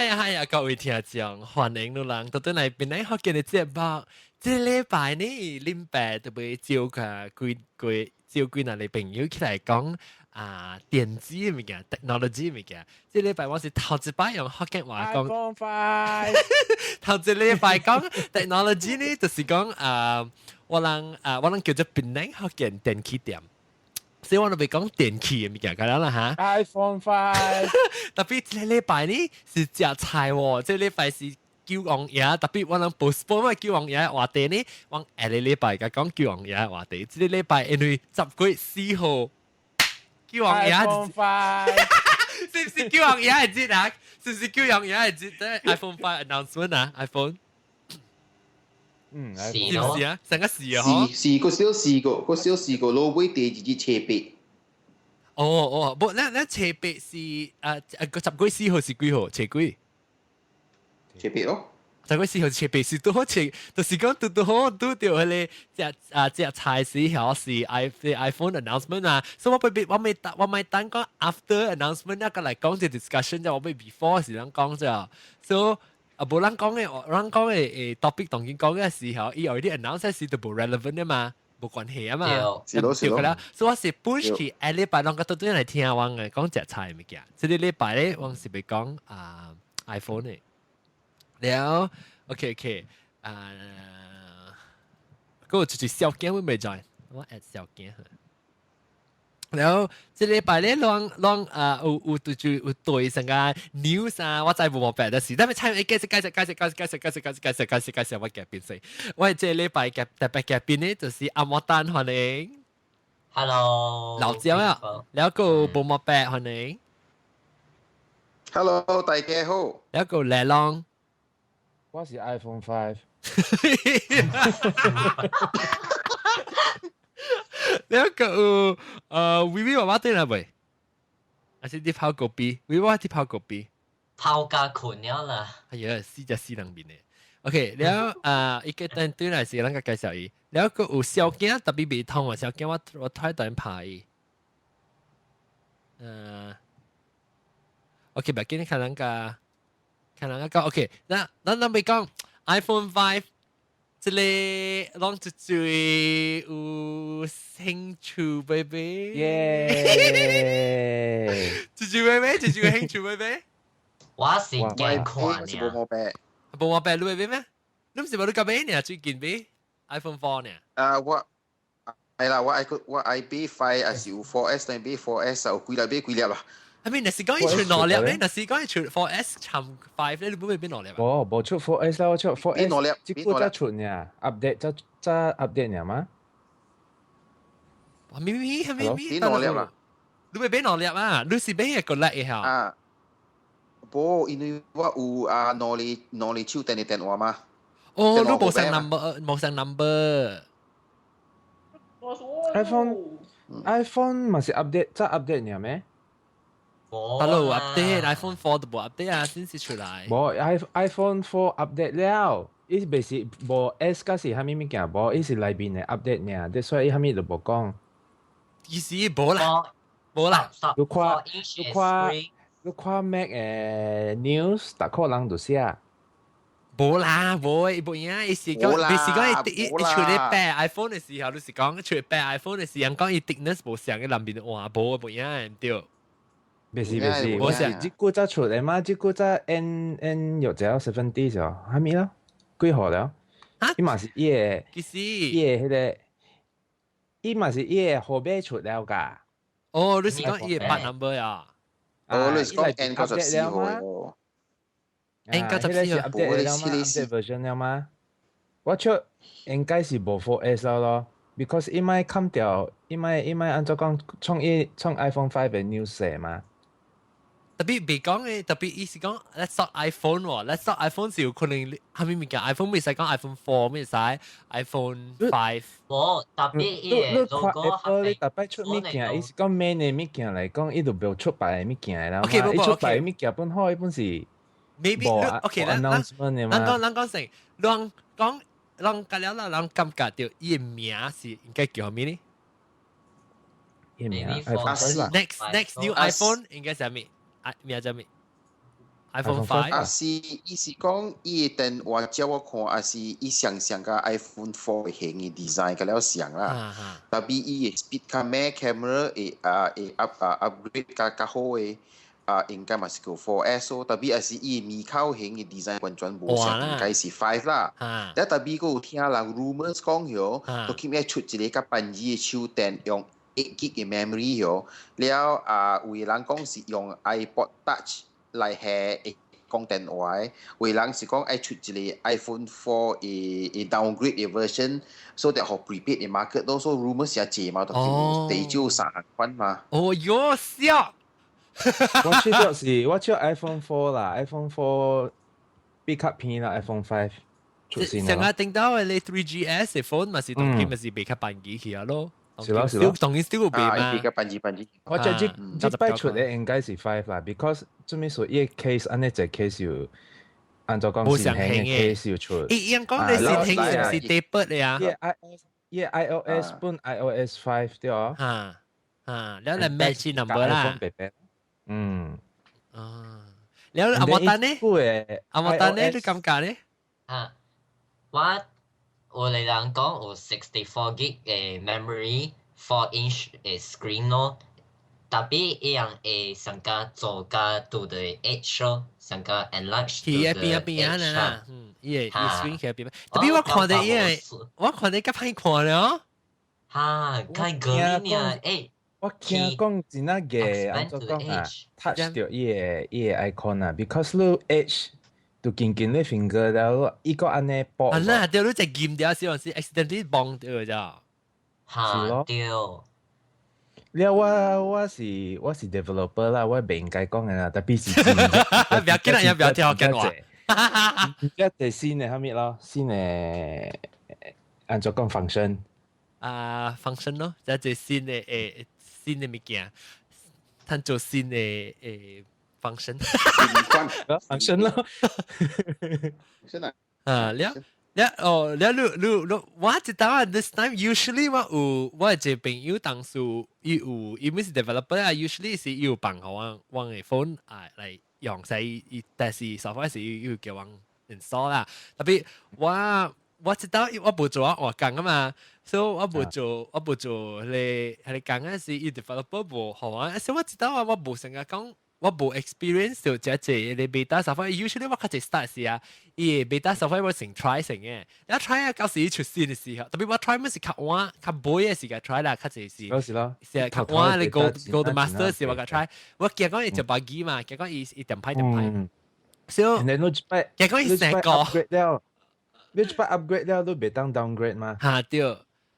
係啊係啊，各位聽眾，歡迎你人到轉來檳榔福建的節目。這禮拜呢，林伯特別招個幾幾招幾若個朋友起來講啊，電子的物件，technology 的物件。這禮拜我是頭一擺用福建話講。 iPhone 5，頭一禮拜講 technology 呢，就是講啊，我人啊，我人叫做檳榔福建電器店。所以我就袂講電器的物件，咁樣啦嚇。 iPhone 5，特別這禮拜呢是食菜喎，這禮拜是九王爺，特別我人 postpone 嘛九王爺的話題呢，我下個禮拜佮講九王爺的話題。這個禮拜因為10月4號九王爺 iPhone 5，是毋是九王爺的節啊？是毋是九王爺的節？這 iPhone 5 announcement 啊，iPhone 嗯，是是毋是啊？成個是啊，嗬。是是個小試過，個小試過攞尾第二日車八。哦哦，無，咱初八是啊啊個10月4號是幾號？初幾？車八咯。 10月4號初八是拄好初，就是講拄拄好拄著彼个食啊食菜時曉是 iPhone announcement 啊，所以我欲我欲我欲等講 after announcement 那個來講這 discussion 啫，我欲 before 時咱講啫，所以啊無咱講的，咱講的topic 當今講的時候，伊有啲 announce 時就無 relevant 的嘛，無關係啊嘛。是咯是咯。對啦，所以我是 push 去下禮拜攏個倒轉來聽我的講食菜的物件。這個禮拜咧，我是欲講啊 iPhone 的。了，OK OK，啊，嗰個就是小鏡會未 join，我 add 小鏡。了，這禮拜咧，攏攏啊有有對住有對成個 news 啊，我知無無白的事，但係猜解釋解釋解釋解釋解釋解釋解釋解釋解釋解釋我嘉賓先。我這禮拜嘅特別嘉賓呢，就是阿莫丹歡迎。 Hello。老焦啊，了個無毛白歡迎。 Hello，大家好。了個雷龍。我是 iPhone 5。了個有微微媽媽對啦未？還是你泡個邊？微微你泡個邊？泡甲困了啦。哎呀，死只死人面的。OK，了啊，伊個等對來是咱個介紹伊。了個有小鏡特別袂通啊，小鏡我我太等拍伊。OK，別緊，你看咱個，看咱個講 OK，那咱咱欲講 iPhone 5，這個攏一最有興趣，baby。耶！一最買買，一最有興趣，baby。我是驚看是無毛病。無毛病，你會買咩？你毋是無你佮買呢？最近買 iPhone 4呢？啊，我係啦，我愛我愛買 5，還是有 4S，定買 4S，有幾粒買幾粒啦。係咪？若是講伊出兩粒咧，若是講伊出 4S 參5咧，你會買兩粒啊？無無出 4S 啦，我出 4S 兩粒，這個才出呢，update 才才 update 呢嘛？咪咪係咪咪？買兩粒啦。你會買兩粒啊？你是買一個粒嘅嚇？啊，無，因為我有啊兩个兩个手電的電話嘛。哦，你無相 number，無相 number。 iPhone iPhone 嘛是 update 才 update 呢咩？大佬 update iPhone 4都無 update 啊，先至出來。無 iPhone 4 update 了，伊袂是無 S 佮是啥物物件無，伊是內面的 update 爾，所以伊啥物都無講。意思無啦，無啦。你看你看你看 Mac 的 news，逐個人都寫。無啦，無無影，伊是講，伊是講伊伊伊出咧白 iPhone 的時候，你是講出白 iPhone 的時候，講伊 thickness 無相嘅內面換無無影毋對。袂是袂是，無是這久才出的嘛？這久才 N N 有只 70 時候，啥物咯？幾號了？伊嘛是伊的，其實伊的彼个，伊嘛是伊的號碼出了㗎。哦，你是講伊的八 number 啊？哦，你是講 N 94號哦。 N 94號 update 了嗎？update version 了嗎？我出應該是無 4S 了咯，because 伊莫砍掉，伊莫伊莫按怎講創伊創 iPhone 5 的 news 嘛。特別別講嘅，特別意思講，Let's talk iPhone 喎，Let's talk iPhone 是有可能係咪物件？iPhone 未使講 iPhone 4，未使 iPhone 5。無特別伊的你看 logo Apple 你逐擺出物件，伊是講免的物件來講，伊就無出別的物件啦嘛。 OK，伊出別的物件本好，伊本是 maybe OK，咱咱咱講咱講成，咱講咱講了啦，咱感覺到伊的名是應該叫咩呢？伊名 iPhone Next next new iPhone 應該係咩？啊，名叫咩？ iPhone 5 啊是，伊是講伊的電話照我看，啊是伊上上個 iPhone 4 型嘅 design 個了像啦。特別伊的 speed 較咩 camera 會啊會 up 啊 upgrade 較較好的啊，應該嘛是叫 4S 咯。特別也是伊面口型嘅 design 完全無像，應該是 5 啦。但特別閣有聽人 rumors 講喲，都見出一個較便宜嘅手電用8 G 嘅 memory 喲，了啊有人講是用 iPod Touch 來下會講電話的，有人是講愛出一個 iPhone 4 的 downgrade 的 version，所以予 prepaid 的 market 都說 rumors 也濟嘛，都地少三款嘛。哦喲，笑！我出就是我出 iPhone 4 啦，iPhone 4 比較便啦，iPhone 5 出先上下聽到你 3GS 的 phone 嘛是當今嘛是比較便宜去啊咯。是咯是咯，當然 still 會嘛。比較便宜便宜。我覺得這這擺出的應該是 5 啦，because 做咩說伊個 case 按呢隻 case 有按照講新型嘅 case 有出。伊樣講你新型是唔是 tapered 的啊？伊 iOS 本 iOS 5 對哦。嚇嚇，了來 match number 啦。嗯。啊，了阿莫丹呢？阿莫丹呢？你感覺呢？啊，我有個人講有 64 gig 嘅 memory，4 inch 嘅 screen 咯，特別一樣會上加做加到的 edge 咯，上加 enlarge 到的 edge 邊邊啊，嗯，伊個伊 screen 起邊，特別我看到伊個，我看到較歹看了。哈，較個呢？誒。我驚講真啊個，按怎講啊？touch 到伊個伊個 icon 啊，because 你 edge 就緊緊你 finger 了，伊個按呢撥。啊，那對，你只撳掉時，是 accidentally 碰到咋？哈，對。了我我是我是 developer 啦，我袂應該講的啦，特別是不要緊啦，也不要聽我講話。一隻新的啥物咯？新的按怎講 function？啊，function 咯，這隻新的誒。新的物件，趁做新的誒 function。 function 咯。真係。啊，了了哦，了你你你，我知道啊。This time usually 我有我一個朋友當時伊有伊毋是 developer 啊，usually 是伊有幫我我的 phone 啊來用，所以伊但是 software 是伊有叫我 install 啦。特別我我知道我無做我工啊嘛，所以我無做我無做迄個彼個工啊是伊 developer 無予我，所以我知道啊，我無成日講。我無 experience 就這這你 beta software，usually 我較濟 start 時啊，伊 beta software 我先 try 先嘅，一 try 啊，到時出新嘅時候，特別我 try 乜是較晚較尾嘅時間 try 啦，較濟是。嗰時咯，是較晚你 go go the master 時我個 try，我驚講伊就 buggy 嘛，驚講伊伊點歹點歹。所以你一擺驚講伊成個 upgrade 了，你一擺 upgrade 了都袂當 downgrade 嘛。嚇對，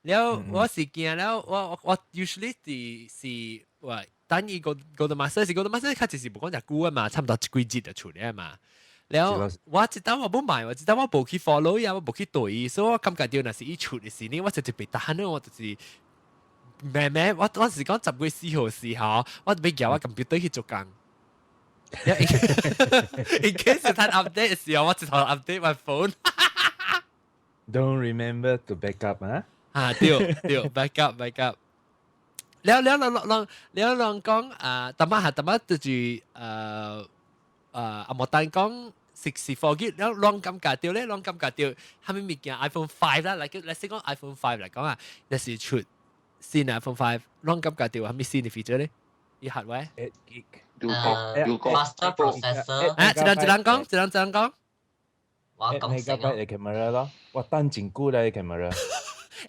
了我是驚了，我我 usually 是是喂。等伊個個的 master 是個的 master，較就是無講隻久啊嘛，差唔多一幾節就出嚟嘛。了我知道我無買，我知道我無去 follow 呀，我無去對，所以我感覺到若是伊出的時呢，我就特別等我就是咩咩，我我是講10月4號時候，我欲叫我 computer 去做工。In case 他 update 的時候，我直頭 update my phone。 Don't remember to back up 啊？啊，對對，back up back up。了了了了了了人講啊，淡仔下淡仔就是誒誒阿莫丹講 64 gig，了攏感覺到咧，攏感覺到蝦米物件 iPhone 5 啦，嚟嚟先講 iPhone 5 嚟講啊，若是出新 iPhone 5，攏感覺到蝦米新的 feature 咧？伊 hardware？ 8 gig。 Faster processor。啊，一人一人講，一人一人講。我講 megabyte 嘅 camera 咯，我等真久咧 camera。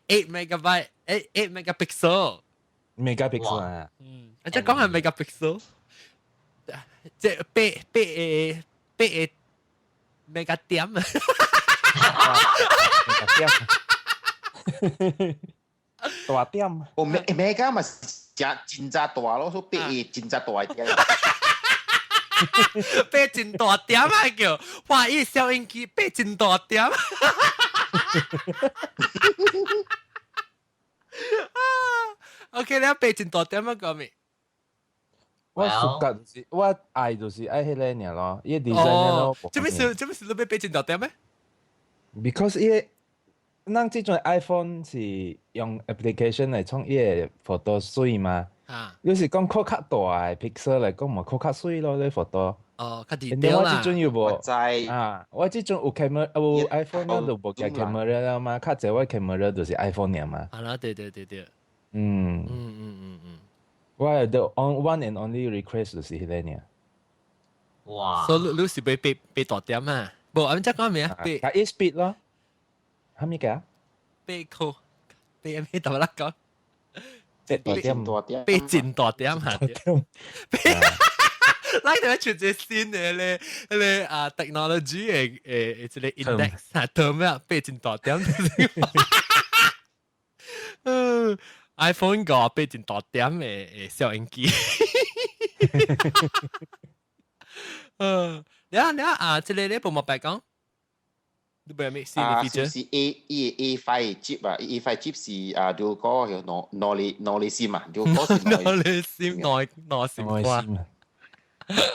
8 megabyte，8 megapixel。 megapixel 啊，嗯，即係講係 megapixel，即係八八個八個 mega 點啊，點，大點。哦，mega 嘛是真真正大咯，所以八個真正大點。八真大點啊叫，哇！伊收音機八真大點。啊，OK，你八真大點啊，講咩？我暑假就是我愛就是愛彼個爾咯，伊 design 咯。這邊是這邊是你欲八真大點咩？Because 伊個咱這種 iPhone 是用 application 來創伊個 photo 水嘛，你是講較大嘅 pixel 嚟講，嘛較較水咯，你 photo。哦，較 detail 啦。我這陣又無啊，我這陣有 camera 有 iPhone 啦，就無加 camera 啦嘛，較濟我 camera 就是 iPhone 爾嘛。啊啦，對對對對。我 the on one and only request 就是彼个爾。哇！所以你是欲爬爬大點啊？無，按怎講咩啊？爬加 speed 咯，啥物個？爬酷，爬咩頭啦講？爬大點，大點，爬真大點嚇。咱就出一個新的咧，彼個啊 technology 的的這個 index 啊，term 啊，爬真大點。嗯，iPhone 五爬真大點的的攝影機。嗯，你啊你啊啊，這個你報冇白講？你冇咩新的 feature？是 A 伊 A five chip 啊，A five chip 是啊，dual core 有兩兩個兩個 SIM 啊，dual core 是兩個 SIM 內內 SIM 卡。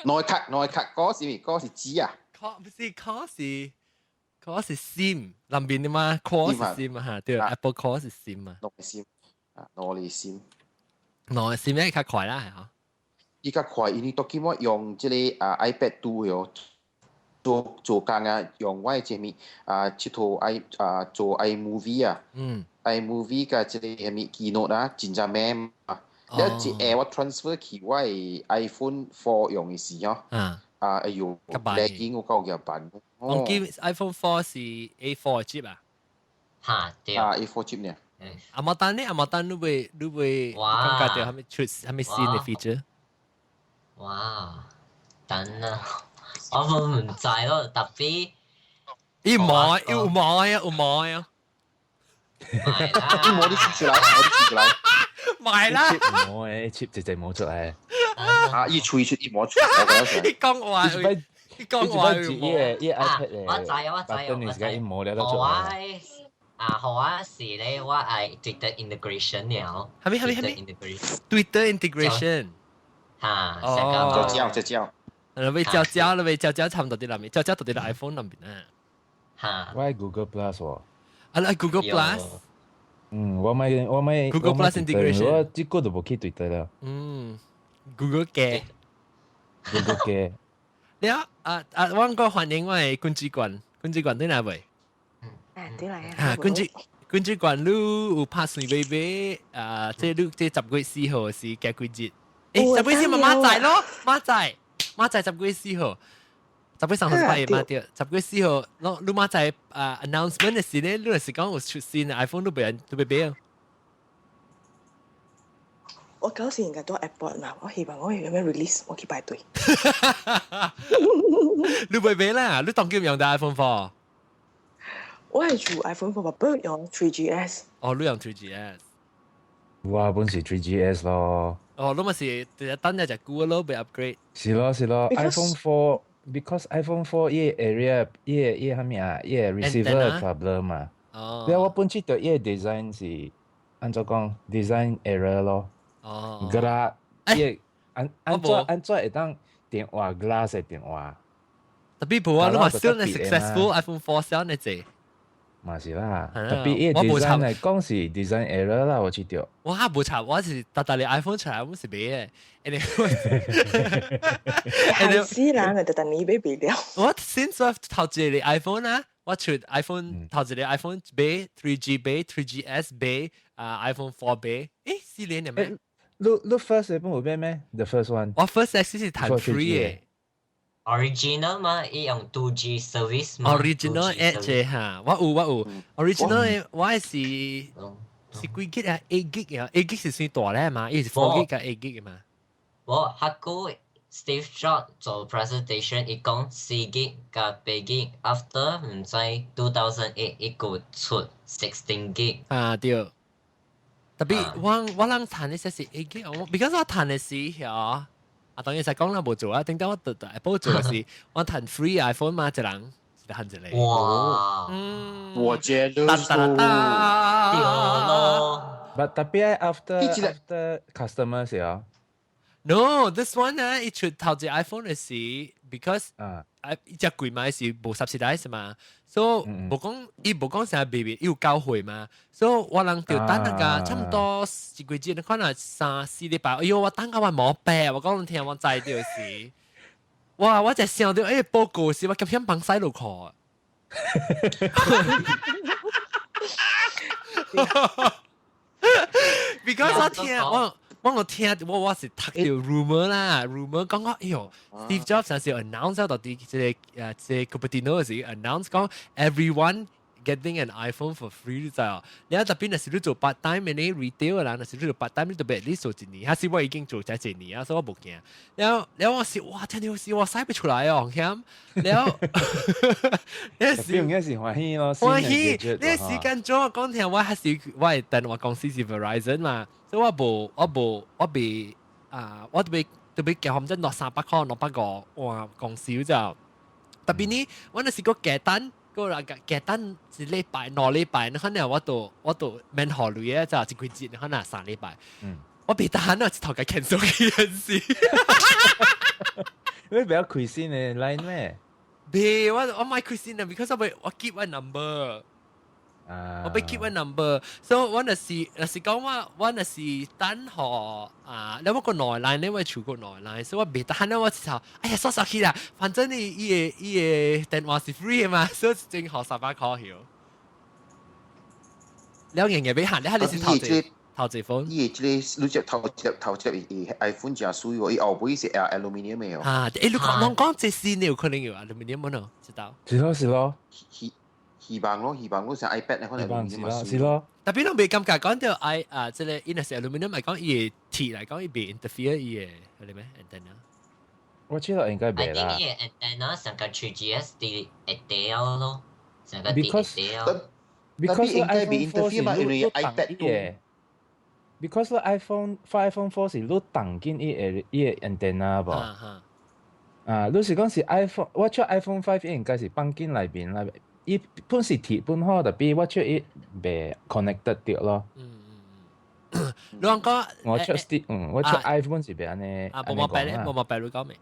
內卡內卡嗰是嗰是紙啊？ core 不是 core 是 core 是 SIM，南邊的嘛，core 是 SIM 啊，嚇，對，Apple core 是 SIM 啊。兩個 SIM 啊，兩個 SIM。兩個 SIM 咧較快啦，係嗬。伊較快，因為當今我用這個啊 iPad 2 喲，做做工啊，用我的這物啊，佚佗 i 啊做 iMovie 啊，iMovie 佮這個啥物 Keynote 啊，真正慢啊。了一下我 transfer 去我的 iPhone 4 用的時候，啊，哎喲，lagging 我夠夾慢。我記 iPhone 4 是 A4 chip 啊？嚇，對。啊，A4 chip 呢？阿莫丹呢？阿莫丹你會感覺到啥物出啥物新的 feature？哇！等啊，我唔知咯，特別。伊冇，有冇啊？有冇啊？伊冇你出來，我你出來。買啦！冇誒，chip 直直冇出嚟。啊！伊吹出伊冇出，我覺得。伊講話，伊講話。伊 iPad 咧，我知我知我知。伊冇了都出嚟。啊，好啊，是咧，我愛 Twitter integration 了。係咪係咪係咪？Twitter integration。嚇，哦，就叫就叫。你咪叫叫，你咪叫叫差唔多啲啦，咪叫叫到啲 iPhone 那邊啊。嚇。我係 Google Plus 喎。啊，你 Google Plus？嗯，我買 Google Plus integration，我這個都無去 Twitter 了。嗯，Google 嘅，Google 嘅。你啊啊啊！我個歡迎我係君主冠，君主冠對哪位？啊，對來啊！君主君主冠，你有拍算買買啊？這你這10月4號是幾幾日？10月4號明仔咯，明仔明仔10月4號，10月38日嘛對。十月四號，你你明仔啊 announcement 的時咧，你若是講有出新 iPhone 都袂都袂買。我嗰時應該都 Apple 嘛，我希望我有咩 release，我去排隊。你袂買啦？你當今用的 iPhone 4？我係用 iPhone 4，不過用 3GS。哦，你用 3GS。我本是 3GS 咯。哦，你咪是等一隻股咯，被 upgrade。是咯是咯，iPhone 4，because iPhone 4 伊 area 伊伊啥物啊，伊 receiver problem 嘛。哦。了我本覺得伊 design 是按怎講 design error 咯。哦。 glass 伊按按怎按怎會當電話 glass 的電話。特別無啊，你話銷你 successful iPhone 4 銷你濟。嘛是啦，特別伊 design 嚟講是 design error 啦，我覺得。我還無插，我是特特你 iPhone 出來，我是買的。係死人啊！特特你買袂了。我 since 我頭一個 iPhone 啊，我出 iPhone 頭一個 iPhone 買 3G 買 3GS 買啊 iPhone 4 買，四年了咩？你你 first 本有買咩？The first one。我 first 是彈 free 的。 Original 嘛，伊用 2G service 嘛。 Original 一隻嚇，我有我有 Original 我是是幾 G 啊？8 G 啊？8 G 是算大咧嘛？伊是4 G 加8 G 嘅嘛？我彼個 Steve Jobs 做 presentation，伊講4 G 加8 G，after 毋知2008伊閣出16 G。啊對，特別我我人彈的是8 G，我 because 我彈的是遐。啊，當然實講啦，無做啊。頂到我特 Apple 做的是，我彈 free iPhone 嘛，一人一彈一個。哇！我覺得噠噠噠對咯。 But 特別 after after customer 時候。No，this one 啊，伊出頭隻 iPhone 嘅時，because 啊，伊隻貴買是無 subsidize 嘛，所以無講伊無講啥 baby，伊有交會嘛，所以我人就等那個差唔多一個月，可能三四禮拜，哎喲，我等到我冇病，我講聽我知就是，哇！我就想到報告時，我咁想幫細路看。Because 我聽我聽我是讀到 rumor 啦，rumor 講講，哎喲，Steve Jobs 上次 announce 到底這個這個 Cupertino 時 announce 講 everyone getting an iPhone for free 你知哦？你特別若是你做 part time 的 retail 啦，若是你做 part time 你特別你做一年，還是我已經做咗一年啊，所以我無驚。然後然後我是哇，聽到是我使不出來哦，險。然後你是應該是歡喜咯，歡喜。你時間做講聽，我還是我係電話公司是 Verizon 嘛，所以我無我未啊，我特別特別寄予這落300塊600個哇公司就特別呢，我那是個加單。個人加單一禮拜2禮拜，你可能我都免考慮嘅，就一幾節，可能3禮拜。我別得閒啊，一頭嘅 cancel 嘅件事。你比較開心嘅 line 咩？別，我買開心啊，because 我 keep 我 number。我被 keep 我 number，所以我若是講我若是等予啊，你我個內 line，你我儲個內 line，所以我別得閒我就哎呀，煞煞去啦，反正你伊個電話是 free 嘛，所以正好300塊曉。你有樣嘢俾行，你係你是頭一款。伊個這個你隻頭隻伊 iPhone 真水喎，伊後尾是 aluminium 的哦。啊，欸，你講攏講這是你有可能有 aluminium 冇喏，知道？是咯是咯。希望咯，希望咯，像 iPad 咧，可能是咯，是咯。特別攏未感覺講到 i 啊，這個伊若是 aluminium 嚟講，伊個鐵嚟講，伊袂 interfere 伊個係咩 antenna？我知道應該袂啦。伊個 antenna 上個 3GS 啲會掉咯，上個啲會掉。 Because 應該袂 interfere 嘛，因為 iPad 2。Because iPhone 4 是你動緊伊個 antenna 無？啊，你是講是 iPhone，我出 iPhone 5 應該是放緊內邊啦。伊本是鐵本好，特別我出伊袂 connected 著咯。嗯。你講我出啲，我出 iPhone 是袂按呢。啊，無冇白咧，無冇白你講未？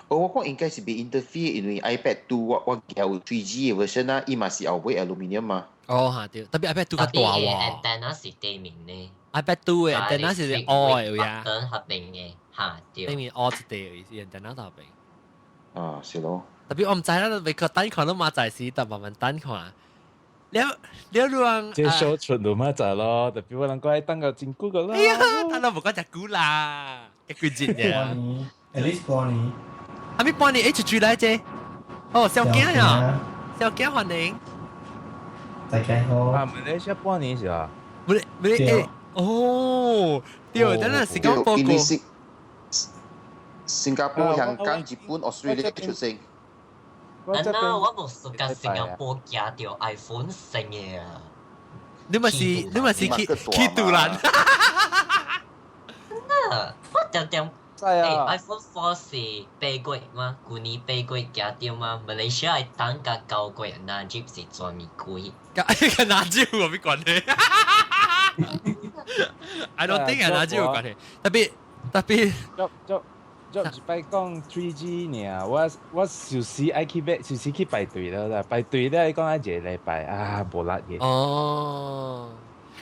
哦，我講應該是袂 interfere，因為 iPad 2我有 3G 的 version 啊，伊嘛是後尾 aluminium 嘛。哦，嚇對，特別 iPad 2較大喎。 antenna 是對面的。 iPad 2的 antenna 是凹的呀。等合併的，嚇對。對面凹一塊是 antenna 頭邊。啊，是咯。特別我毋知啦，未個等看都嘛在時，但慢慢等看。了了你講，這 show 出就嘛知咯，特別我人講等個真久個啦。哎呀，等到無講真久啦，一幾節嘅。半年，at least 半年。還沒半年，一直住來啫。哦，小驚呀，小驚歡迎。大家好。啊，馬來西亞半年是吧？唔係唔係，哦，對，等陣時間報告。新加坡、香港、日本、Australia 出生。等等，我無熟甲新加坡寄著 iPhone 新的啊！你咪是去杜蘭？真的，我定定欸 iPhone 4 是8月嗎？舊年八月寄著嗎？馬來西亞等甲9月，納吉是全面開。跟納吉有咩關係？I don't think 納吉有關係，特別特別。就就一擺講 3G 爾，我就是愛去買，就是去排隊了啦，排隊了伊講愛一個禮拜啊，無力嘅。哦，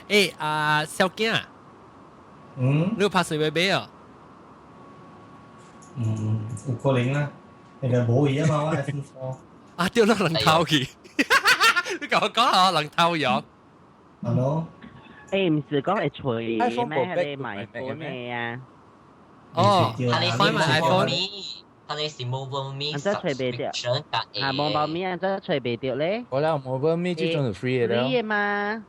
欸啊，小囝，你有拍算欲買哦？嗯，有可能啦，那個無伊啊嘛，我 iPhone 4。啊，對啦，人偷去，你共我講下人偷用。係咯。欸，毋是講會揣咩？彼個買 phone 的啊？哦，佢你 Find my iPhone，佢你是 Mobile Me 按怎揣袂著？啊，Mobile Me 按怎揣袂著咧？我啦，Mobile Me 這種是 free 的咯。free 的嘛？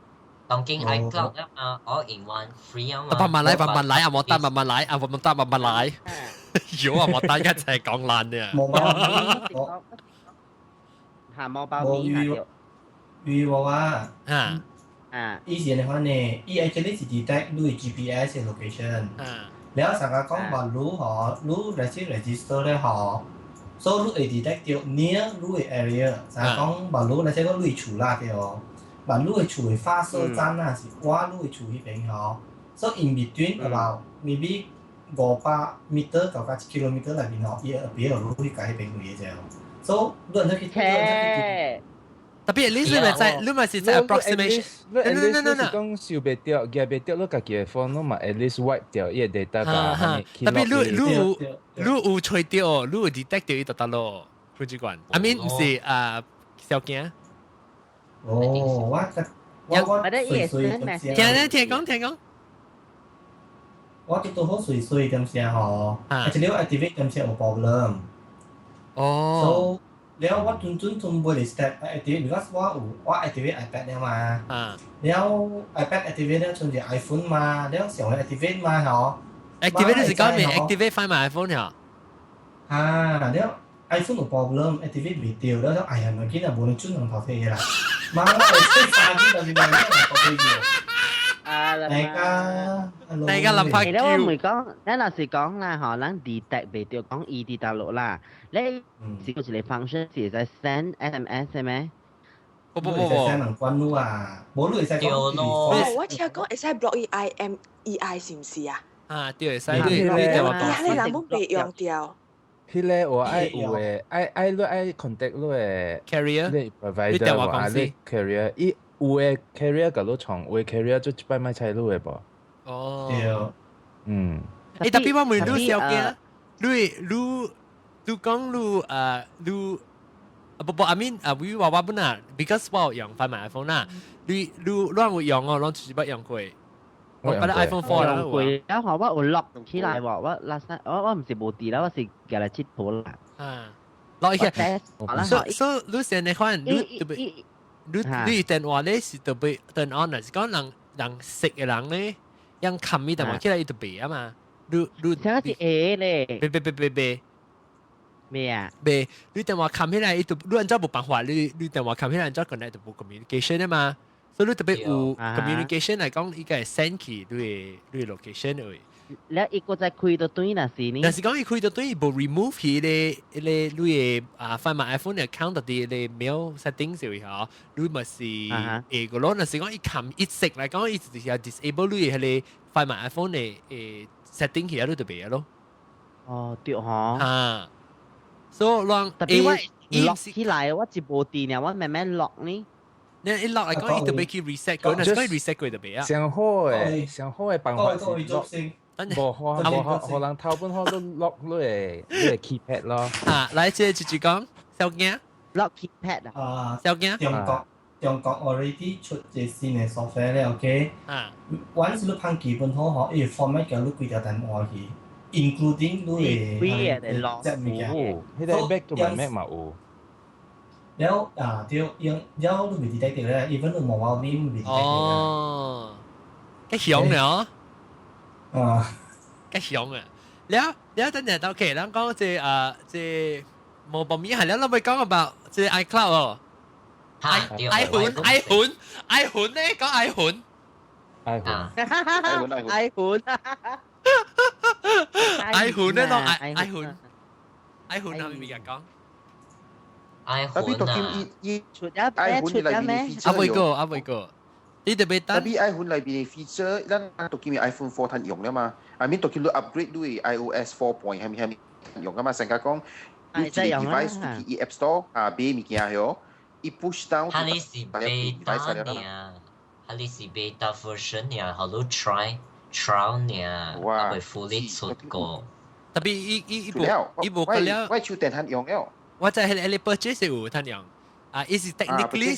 當今 iCloud 啊嘛，all in one free 啊嘛。慢慢來，慢慢來啊！莫得慢慢來啊！莫得慢慢來。有啊，莫得一齊講爛嘅。 Mobile Me，嚇 Mobile Me 預我啊。啊。啊。以前的話呢，伊 actually 是 detect 你 GPS 的 location。了上個講話你吼，你 register 咧吼，所以你會 detect 到 near 你的 area。就講話你那些個你厝啦對哦，話你的厝的發射站啊是往你的厝彼邊吼，所以 in between about maybe 500 meter 到加1 kilometer 內邊哦，伊會別有去改變位嘅啫。所以你去，你特別你咪在，你咪是在 approximation。你 at least 你是講收袂著，夾袂著，你家己的 phone 攏嘛 at least wipe 掉伊個 data 㗎。特別你有吹掉，你有 detect 掉伊就得咯。潘主管，I mean 唔是啊，小驚。哦，我隨隨點聲。聽聽講聽講。我拄拄好隨隨點聲吼，actually 我 activate 點聲有 problem。哦。 So 了我準準準備 step activate because 我有我 activate iPad 了嘛。了 iPad activate 了，剩住 iPhone 嘛，了上去 activate 嘛吼。 activate 是講咩？activate find my iPhone 呀？啊，了 iPhone 有 problem，activate 未掉，了了哎呀，唔緊啊，無論轉人頭皮啦。媽，我係三啲就是冇人頭皮嘅。啊，大家，大家諗法其實我唔會講，咱若是講啦，吼，咱 detect 袂著講伊佇大陸啦，你是有一個 function 是會使 send SMS 的咩？不不不不，send 人關路啊，無你會使講。哦，我聽講會使 block 伊 IMEI 是毋是啊？啊，對，會使你電話講。伊人冇被用掉。彼個我愛有的，愛愛你愛 contact 你的 carrier，你 provider 無啊？你 carrier，伊有的 carrier 共你創，有的 carrier 就一擺莫採你的無。哦。對。嗯。欸，特別我問你小驚，你你你講你啊你，不不，I mean 啊，我話我本啊，because 我用 Find My iPhone 啦，你你你有用哦，攏就是捌用過。我本來 iPhone 4 啦，用過，然後我有 lock 起來喎，我 last time 我我毋是無佇啦，我是寄來佚佗啦。啊，lock 起來。所所你現在看，你特別，你你電話咧是特別 turn on 啊，是講人人識的人咧，用冚伊電話起來伊就袂啊嘛。你你，啥是 A 咧？別別別別別。咩啊？袂，你電話冚起來，伊就你按照無辦法，你你電話冚起來，按照 connect 就無 communication 啊嘛。所以你特別有 communication 嚟講，伊個會 send 去你的 location 位。你伊閣再開到對若是呢？若是講伊開到對，伊無 remove 彼個彼個你的啊 Find My iPhone 的 account 佇個 mail settings 位吼，你咪是會個咯。若是講伊冚一熄來講，伊就是 disable 你的彼個 Find My iPhone 的誒 setting 起來，你就袂咯。哦，對吼。啊，所以讓特別我 lock 起來，我一無電爾，我慢慢 lock 呢。你一 lock 來講，伊就欲去 reset 過，若是講 reset 過就袂啊。上好的，上好的辦法是 lock，無好無好，予人偷本好都 lock 你的 keypad 咯。啊，來，這個就是講小驚 lock keypad 啊。啊，小驚。中國 already 出一個新的 software 了，OK？啊。 Once 你放基本好吼，伊會 format 叫你規條電話去，including 你的這物件。有，彼個 Back to my Mac 嘛有。了啊，對，用了你未 detect 到咧，even 你 mobile name 未 detect 到。哦，幾凶了。啊，幾凶啊！了了，等陣 OK，咱講這啊這無無咪係了，咱咪講 about 這 iCloud 哦。iPhone iPhone iPhone 咧，講 iPhone。 iPhone。 iPhone iPhone。 iPhone 咧，講 iPhone iPhone 係咪講？ iPhone 啊，出一咩出一咩？啊未過，啊未過，你特別特別 iPhone 裏邊嘅 feature，咱都見 iPhone 4 通用啦嘛，I mean 都見你 upgrade 你 iOS 4 point 係咪係咪用噶嘛？成家講你一個 device 去 App Store 啊買物件喲，伊 push down。它你是 beta 呢？它你是 beta version 呢？好多 try trial 呢？哇，未 fully 出過。特別伊伊伊部伊部個了，我手電通用了。我在彼個 purchase 有通用，啊，伊是 technically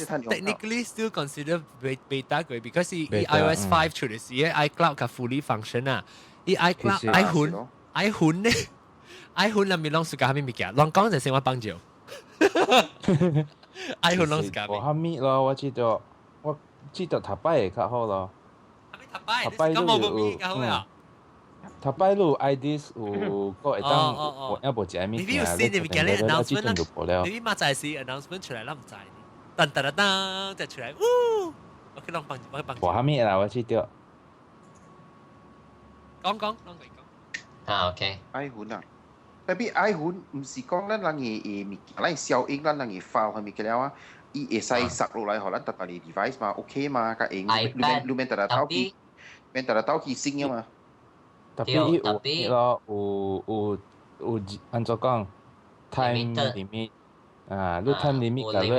still consider beta 過，because 伊 iOS 5 出的時，iCloud 較 fully function 啊，伊 iCloud iPhone iPhone 咧，iPhone 內面攏是加啥物物件，攏講就先我幫助。iPhone 攏是加。無蝦米咯，我記得我記得頭擺會較好咯。頭擺，頭擺都有，嗯。頭擺有 iDisk 有個會當我也無食物件，你有新的物件咧 announcement 啦，你嘛知是 announcement 出來，咱毋知。噔噔噔噔，就出來，嗚！我去攏幫我幫。無蝦米啦，我記得。講講，攏嚟講。啊，OK。 iPhone 啊，特別 iPhone 毋是講咱人嘅嘅物件，咱消音咱人嘅 file 係物件了啊，伊會使塞落來，予咱逐逐個 device 嘛，OK 嘛，較用，你免你免逐逐透去，免逐逐透去新啊嘛。特別伊有咯，有有有按怎講 time limit 啊，你 time limit 甲你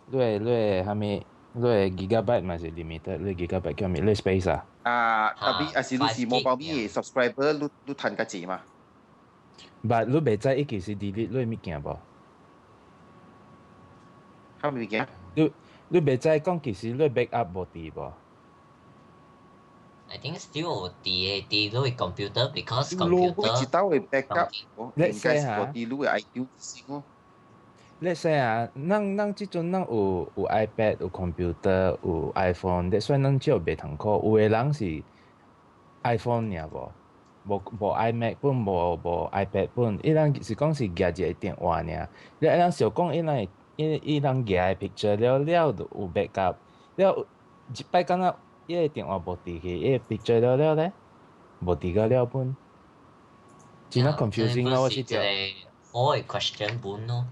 你你你啥物？你 gigabyte 嘛是 limited，你 gigabyte 叫咩？你 space 啊？啊，特別啊是你是 MobileMe subscriber，你你趁較濟嘛？ But 你袂知伊其實 delete 你物件無？啥物件？你你袂知講其實你 backup 無佇無？ I think still 有佇的佇你 computer because computer 一道會 backup，應該是佇你的 iTunes 先哦。 Let's say 啊，咱咱這陣咱有有 iPad、有 computer、有 iPhone，你所以咱少袂通靠。有的人是 iPhone 爾無，無無 iMac 本，無無 iPad 本，伊人是講是舉一個電話爾。你人想講伊人伊伊人舉的 picture 了了就有 backup，了一擺敢若伊個電話無佇去，伊個 picture 了了咧，無佇個了本，真係 confusing 咯，我是覺。好嘅 question 本咯。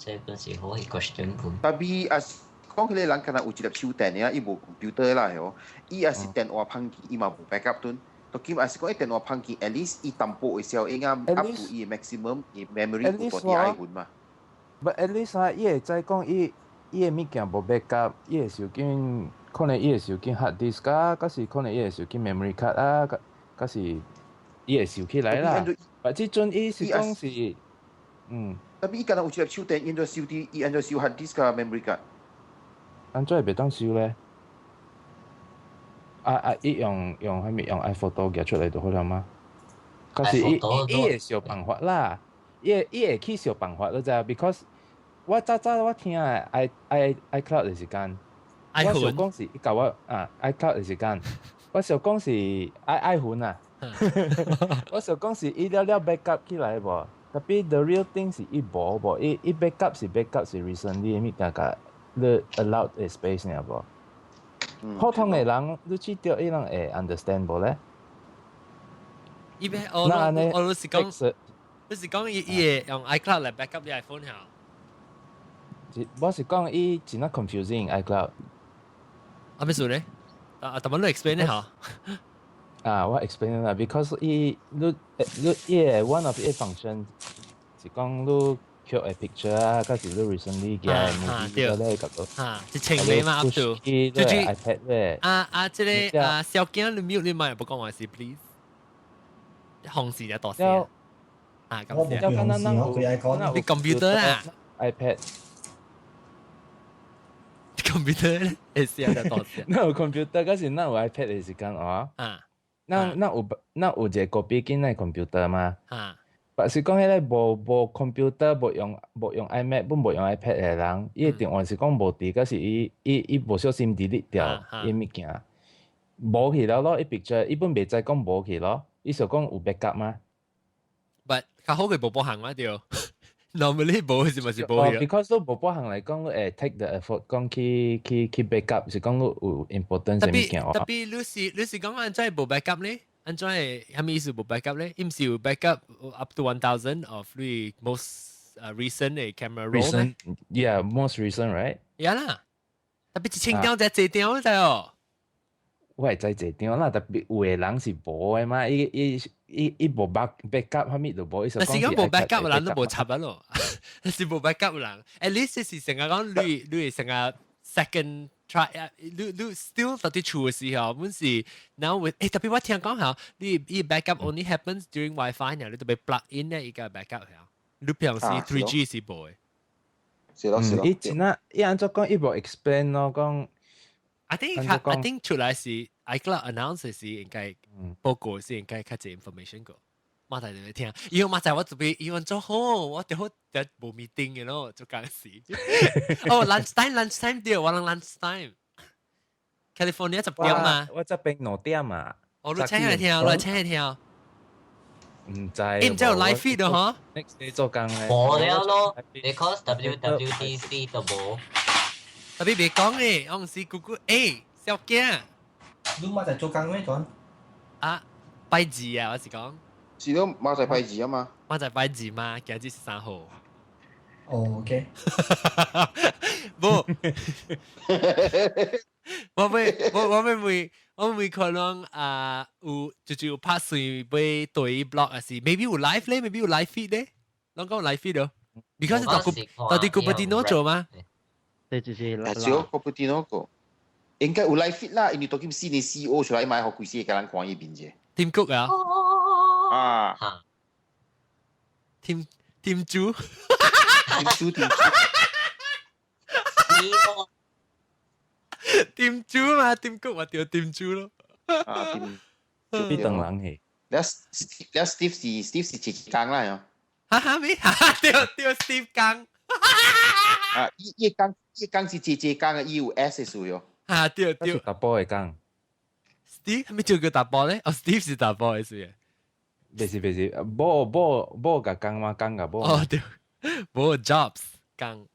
這本是好嘅 question 本。特別啊，講起來人敢若有一粒手電嘅，伊無 computer 啦，係伊也是電話碰見，伊嘛無 backup 頓。當今也是講伊電話碰見，at least 伊淡薄會小應啊 up to 伊 maximum 伊 memory 有大啲 iPhone 嘛。 But at least 啊，伊會知講伊伊的物件無 backup，伊會收緊，可能伊會收緊 hard disk 啊，抑是可能伊會收緊 memory card 啊，抑是伊會收起來啦。但這陣伊是講是，嗯。特別伊敢若有一粒手電，伊就收啲，伊按怎收 hard disk 加 memory card。按怎會袂當收咧？啊啊！伊用用啥物用 iPhoto 寄出來就好了嗎？可是伊伊伊會想辦法啦，伊會伊會去想辦法，你知影？Because 我早早我聽 i i iCloud 的時間，我想講是伊共我啊 iCloud 的時間，我想講是 i iPhone 啊，我想講是伊了了 backup 起來無？特別 the real thing 是伊無無，伊伊 backup 是 backup 是 recently 物件共你 allowed space 爾無？普通的人，你知道伊人會 understand 無咧？伊邊我我我是講，你是講伊伊會用 iCloud 來 backup 你 iPhone 嚇？我是講伊真係 confusing iCloud。啊咩事咧？啊，怎麼你 explain 咧嚇？啊，我 explain 啦，because 伊你你伊個 one of 伊 function 是講你 capture a picture 啊，抑是你 recently 嘅 movie 咧，個個嚇，一千個嘛 up to，就係 iPad 咧。啊啊，這個啊小囝你 mute 你咪不講話是 please，紅線就大聲。啊，咁我冇紅線，我佢愛講。你 computer 啊？iPad。 computer 會聲就大聲。那有 computer，嗰時那有 iPad 的時間哦。啊。那那有那有一個 copy 進來 computer 嘛？啊。但是講彼個無無 computer 無用無用 iMac，本無用 iPad 的人，伊個電話是講無佇，可是伊伊伊無小心 delete 掉伊物件，無去了咯，伊 picture 伊本袂知講無去咯，伊想講有 backup 嗎？But 較好佢無保行嘛對。Normally 無是咪是無去？Because 都無保行來講，你會 take the effort 講去去去 backup，是講你有 important 物件。特別你是講按怎無 backup 咧？按怎會啥物意思無 backup 咧？伊毋是有 backup up to 1,000 of 你 most recent 的 camera roll 咩？Yeah, most recent, right? 呀啦，特別一千張才一張，你知哦？我會知一張啦，特別有的人是無的嘛，伊伊伊伊無 back backup，啥物都無，伊是講無 backup 人都無插啊咯，是無 backup 人，at least 是成日講你你成日 second try 啊，你你 still 到佇厝的時候，本是 now with 誒特別我聽講嚇，你伊 backup only happens during WiFi 呢，你特別 plug in 咧伊個 backup 嚇，你平時 3G 是無的。是咯是咯。伊真啊，伊按怎講，伊無 explain 咯，講。 I think 出來是 iCloud announce 是應該報告是應該較濟 information 個。馬仔就聽，因為馬仔我準備，因為做好，我就好就無 meeting 嘅咯，做工時。哦，lunch time lunch time 對，我諗 lunch time。California 10點嘛？我這邊2點嘛。哦，你請來聽，你請來聽。毋知。伊毋知有 live feed 的嗬？Next day 做工咧。無了咯，because WWDC 都無。特別別講咧，我唔是 Google，誒，小驚。你馬仔做工咩？陣？啊，拜二啊，我是講。是咯，馬仔拜二啊嘛。馬仔拜二嘛，今日是3號。哦，OK。無，我欲我我欲問，我會可能啊有就有拍隨買對 blog 還是 maybe 有 live 咧，maybe 有 live feed 咧，攏講 live feed 咯。because 到底 Cupertino 做嗎？對，就是但是我 Cupertino 個應該有 live feed 啦，因為當今新的 CEO 出來買予規世個人看伊面啫。 Tim Cook 啊？啊。 Tim 豬。 Tim 豬 Tim 豬。 Tim 豬嘛，Tim Cook 嘛，叫 Tim 豬咯。啊，Tim。邊等人去？了了，Steve 是一工啦，喲。哈哈咩？哈對對，Steve 工。啊，伊工是姐姐工嘅，伊有 S 嘅數喲。哈對對。大波嘅工。 Steve 係咪叫佢大波咧？哦，Steve 是大波嘅是。袂是袂是，某某某共工嘛，工共某。哦對，某 Jobs 工，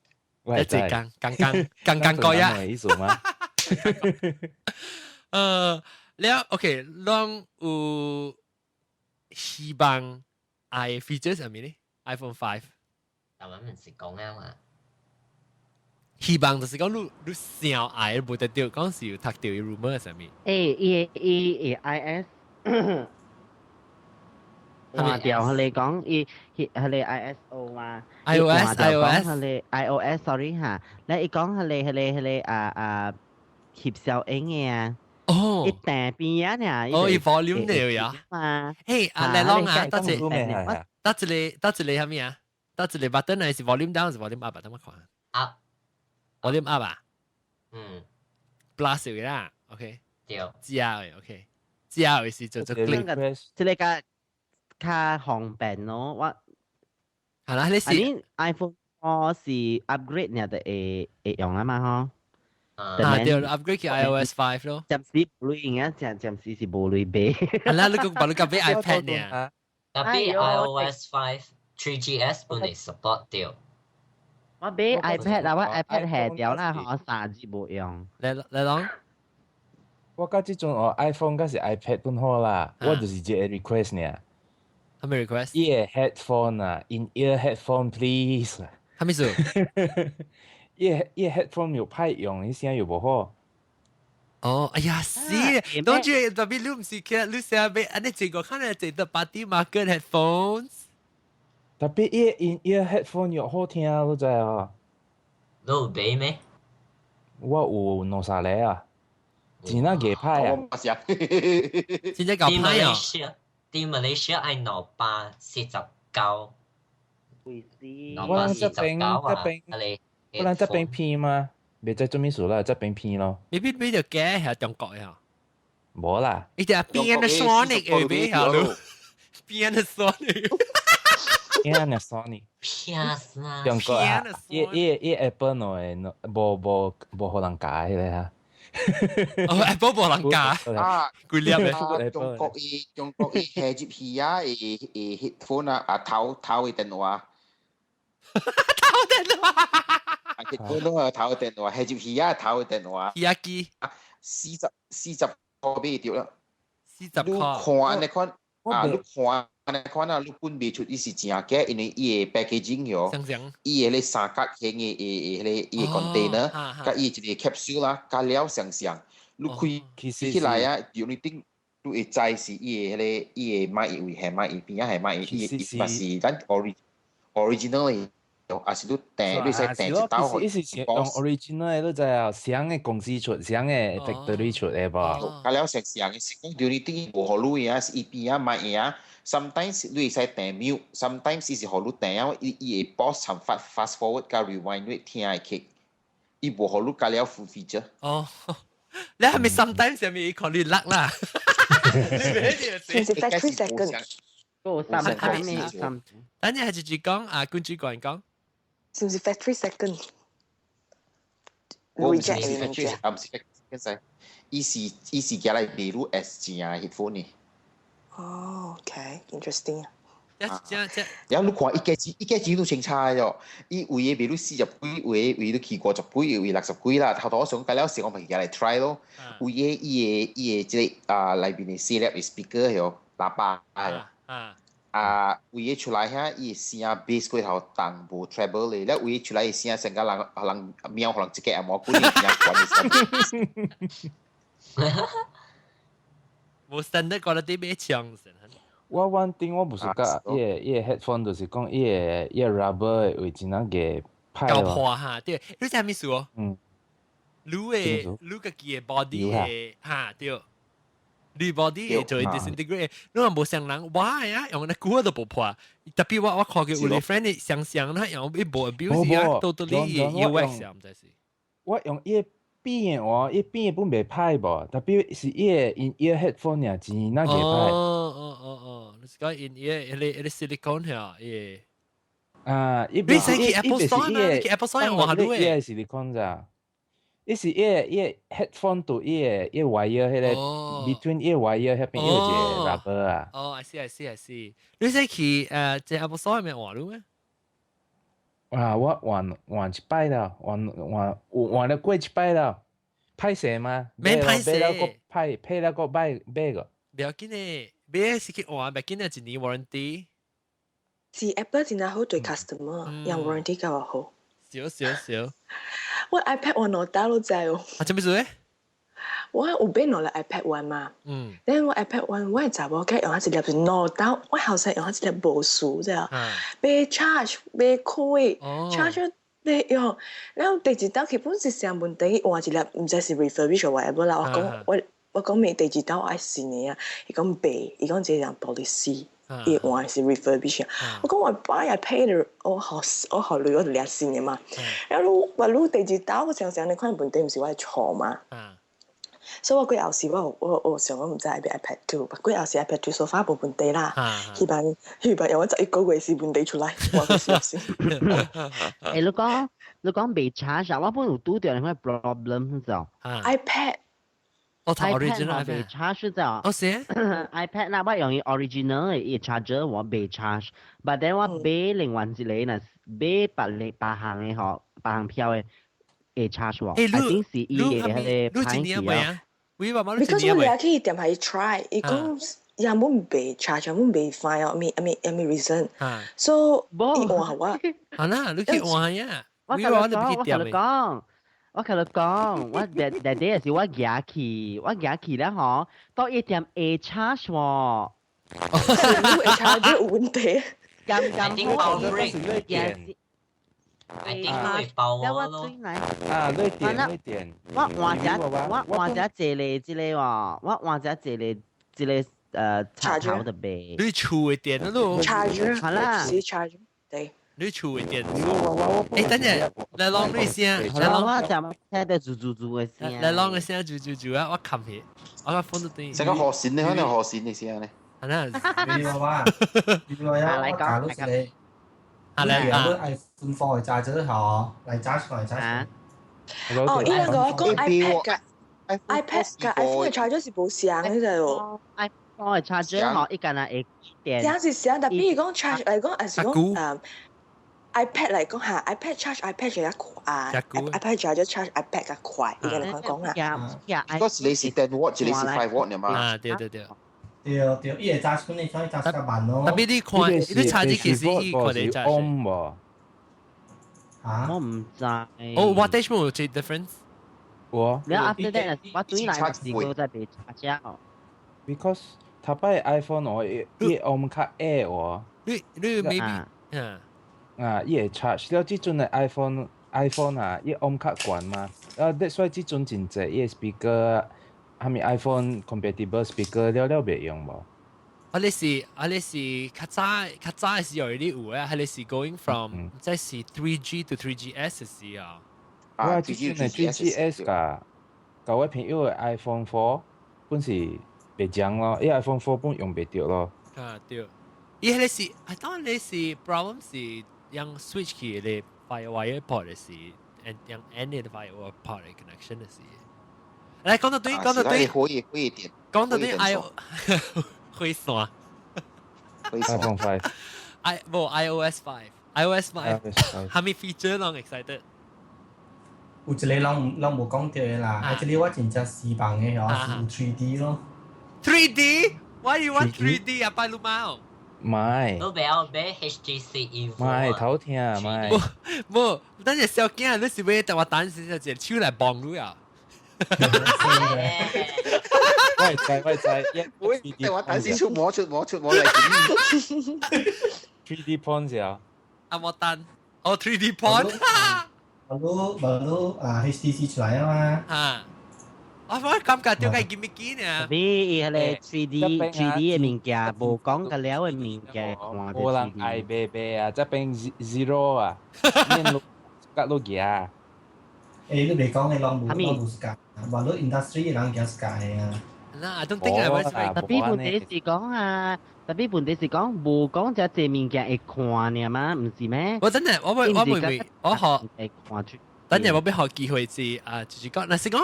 一隻工工工工工過呀。意思嗎？了 OK，攏有希望愛 features 係咪呢？iPhone 5。但我唔是講啊嘛。希望就是講你想愛無得著，講是有讀著 rumor 啥物。欸，伊伊伊 IS。換掉佢哋講，伊佢哋 ISO 嘛，iOS iOS 佢哋 iOS sorry 嚇，你伊講佢哋啊翕小影嘅啊，哦，伊訂邊啊呢？哦，伊 volume 了呀，嘛，嘿，阿嚟啷啊，多謝，多一個多一個啥物啊？多一個 button 係是 volume down 是 volume up 啊？等我看 up ，volume up 啊？嗯，plus 嘅啦，OK，對，加嘅 OK，加嘅是做做 click，這個較較方便咯，我係啦，你是 iPhone 4是 upgrade 呢就會會用啊嘛嗬。啊對，upgrade 去 iOS 5 咯。暫時無鐳啊，暫暫時是無鐳買。係啦，你講把你講買 iPad 呢？ Tapi iOS 5 3GS 本來 support 掉。我買 iPad 啊，我 iPad 下掉啦，我3日無用。嚟嚟講，我到這陣哦，iPhone 佮是 iPad 本好啦，我就是一個 request 呢。啥物 request？伊个 headphone 啊，in ear headphone please。啥物事？伊个 headphone 又歹用，伊聲又無好。哦，哎呀，是，當住特別你毋是去，你成日買，按呢這個看來這個 party market headphones。 Tapi 伊个 in ear headphone 又好聽，你知哦？你有買咩？我有兩三個啊，真正硬歹啊！真正𠢕歹啊！佇馬來西亞愛249。我這邊這邊，我咱這邊偏嗎？袂知做咩事啦，這邊偏咯。你邊邊就假係中國呀？無啦。伊隻 Panasonic 會買下咯，Panasonic。 Panasonic。中國啊，伊伊伊 Apple 喏會無無無予人加彼個啊。哦，Apple 無人加啊，幾粒嘅。中國伊下入去啊，會會 headphone 啊，啊頭頭的電話。頭電話。啊，headphone 攏係頭電話，下入去啊頭的電話。耳機。40塊買著啦。40塊。你看按呢款啊，你看按呢款啊，你分袂出伊是真假，因為伊的 packaging 喲，伊的咧三角形的的彼個伊的 container，佮伊一個 capsule 啦，佮了相像，你開起來啊，有你頂，你會知是伊的彼個伊的買伊位係買伊邊仔係買伊，伊伊嘛是咱 original 的。還是你訂，你使訂一兜。伊是用 original 的，你知啊？啥个公司出，啥個 factory 出的無？佮了相像的是講，你頂無予你啊，是伊邊仔買的啊。Sometimes 你會使訂 mute，sometimes 伊是予你訂啊，伊伊會 pause 參 fast forward 佮 rewind 你聽的曲，伊無予你加了 full feature。哦，你係咪 sometimes 係咪看你甩啦？是唔是 factory second？個三三。等陣係直接講啊，觀主個人講。是唔是 factory second？我唔是 factory，啊唔是 factory second，伊是寄來賣你 as 正 headphone 呢。哦，OK，interesting。一這這，然後你看伊價錢，伊價錢都清差喲。伊有的賣你40幾，有的賣你去50幾，有的60幾啦。頭頭我想計了時，我咪寄來 try 咯。有的伊的這個啊內面的四粒 speaker 喲，喇叭啊。啊，有的出來遐，伊聲 bass 過頭重無 treble 咧，了有的出來聲成個人人貓予人一個按摩棍聲懸的。無 standard quality 買槍先。我 one thing 我毋是佮伊個 headphone 就是講伊個 rubber 會真正個歹夠破哈，對，你知咩事哦？嗯。你家己的 body 的哈對，你 body 會做 disintegrate，你若無相人，我啊用那久都無破。特別我看見有啲 friend 相相啦，用伊無 abuse 啊，totally 伊 wax 啊，毋知是。我用伊個邊的話，伊邊的本袂歹無，特別是伊個 in ear headphone 爾真那個歹。哦哦哦哦，你是講 in ear 彼個 silicone 嚇，伊個。啊，伊你使去 Apple Store 嘛？去 Apple Store 用話你伊個 silicone 咋？伊是伊個 headphone 對伊個 wire 彼個 between 伊個 wire 彼邊有一個 rubber 啊。哦，I see I see I see。你使去這 Apple Store 入面換你咩？啊，我換換一擺啦，換換換了過一擺啦，歹勢嗎？免歹勢。買了閣歹，配了閣買買個。不要緊的，買是去換，不要緊的，一年 warranty。是 Apple 真係好對 customer，用 warranty 較好。少少少。我 iPad 換兩刀都知哦。啊，做咩事咧？我有買兩粒 iPad One 嘛。then 我 iPad One 我查某囝用一粒是兩刀，我後生用一粒無輸啫。欲 charge 欲開，charge 欲用，然後第二刀基本是啥問題？換一粒毋知是 refurbish 或 whatever 啦。我講我講未第二刀愛新的啊，伊講袂，伊講這樣 policy。伊換是 refurbish，我講我 buy I pay 的，我好我好累，我就掠新的嘛。然後我你第二刀我想想你看問題毋是我的錯嘛。所以我過後時我想講毋知愛買 iPad 2，過後時 iPad 2 so far 無問題啦。希望用我11個月時問題出來，我個小心。欸，你講袂 charge 啊？我本有拄著那個 problem 是哦。 iPad。我睇 original 袂 charge 就。哦是。 iPad 啦，我用伊 original 的伊 charger 我袂 charge，but then 我買另外一個呢，買別個別項的吼，別項票的會 charge 我。欸， I think 是伊的彼個歹去啊。你爸媽 Because 我掠去店係 try，伊講也冇袂 charge，冇袂 find 啊，咩咩咩 reason。So 伊換我。啊啦，你去換呀？我同你講，我同你講。我同你講，我第第第時我行去，我行去咧吼，到一點會 charge 喎。你會 charge 有問題。咁咁好，電。I think 會爆我咯。啊，你電你電。我換只一個一個喎，我換只一個一個插頭就袂。你厝的電咯。 charger。好啦。是 charger，對。你厝的電。欸，等陣，來啷你聲，來啷我就聽到吱吱吱的聲。來啷個聲吱吱吱啊！我冚起，我個 phone 都斷。這個何線呢？可能何線的聲呢？啊那。你話你話呀，我假如是你。啊來啊！iPhone 4的 charger 嗬，來 charge 來 charge。哦，伊兩個講 iPad 佮 iPad 佮 iPhone 的 charger 是無相的喎。 iPhone 的 charger 嗬，伊敢若會電。這樣是相，但比如講 charge 來講，還是講iPad 來講嚇，iPad charge iPad 就較快，iPad charger charge iPad 較快，伊個來講啊。嗰時你是 10 watt，一個是 5 watt 嘛？啊，對對對。對對，伊會 charge 你所以 charge 較慢咯。特別你看，你插啲其實伊看你 charge。無？嚇？我唔知。哦，wattage 冇有 difference？我。你 after that 我對來試過再被 charge。 Because 頭擺 iPhone 我伊 on 較矮喎。你 maybe 啊。啊，伊會 charge 了，這陣的 iPhone 啊，伊 ohm 較懸嘛，啊，that's why 這陣真濟伊 speaker，蝦米 iPhone compatible speaker 了了袂用無？啊，你是較早較早的時候你有啊，還是 going from 這是 3G to 3GS 的時候？我這陣的 3GS 㗎，舊我朋友的 iPhone 4本是袂講咯，伊 iPhone 4本用袂著咯。啊對，伊彼個是，啊當然是 problem 是用 switch 去的 FireWire port 的是，and 用 N 的 FireWire port 的 connection 的是。來講到對，講到對，可以可以點，講到對，I 灰線，iPhone 5，i 無 iOS 5，iOS 5，蝦米 feature 攏 excited？有一個攏無講著的啦，啊，這個我真正希望的吼是有 3D 咯。 3D？Why you want 3D 啊？拜魯貓？唔係，你不要買 HTC Evo。唔係頭疼，唔係。無，等陣小囝，你是欲等我等時就一手來幫你啊？我知我知，喂，我等先出摸出摸出摸嚟。 3D porn 時候，阿莫丹，哦 3D porn。 Baru baru 啊 HTC 出來啊嘛。啊！我感覺點解見唔見啊？特別伊彼個 3D 的物件，無講個了的物件，看無人愛買買啊，這邊 zero 啊，免錄甲錄嘢。誒，你未講你攏無攏無 suka，話你 industry 人驚 suka 的啊。那 I don't think I was 特別問題是講啊，特別問題是講無講這濟物件會看爾嘛，毋是咩？我真係我會我學會看出。等陣我俾學機會是啊，就是講，若是講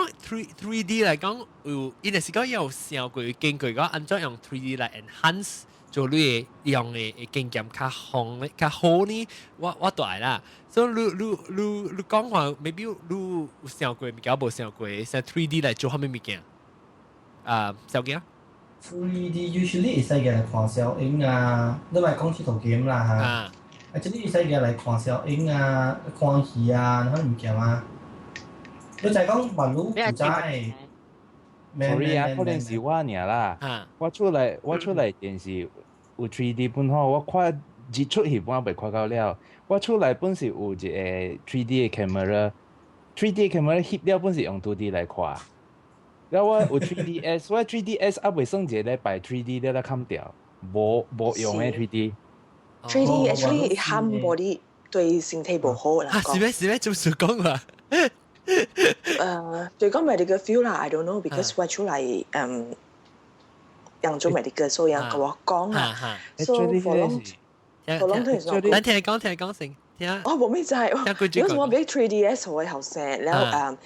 3D 來講，有，伊若是講有想過經過講，按怎用 3D 來 enhance 做你的用的經驗較好較好呢？我都愛啦。所以你講話，maybe 你有想過物件無想過，像 3D 來做啥物物件？啊，小傑。 3D usually 會使用來看小影啊，你咪講佚佗 game 啦嚇。Actually 會使用來看小影啊、看戲啊，那物件啊。你就係講話你負責。 Sorry 啊，可能是我爾啦。我厝內電視有 3D 本吼，我看日出戲本未看到了。我厝內本是有一個 3D 的 camera，3D camera 翕了本是用 2D 來看。了我有 3DS，我 3DS 還未算一個禮拜 3D 了來砍掉，無用的 3D。 3D actually harm body 對身體無好啦。是咩是咩？做事講話？對講 medical field 啦，I don't know because 我出來用做 medical，所以人跟我講啊。So for long term is not good。等聽你講，聽你講先，聽。哦，無咩就係，有時我俾 3DS 我後生，然後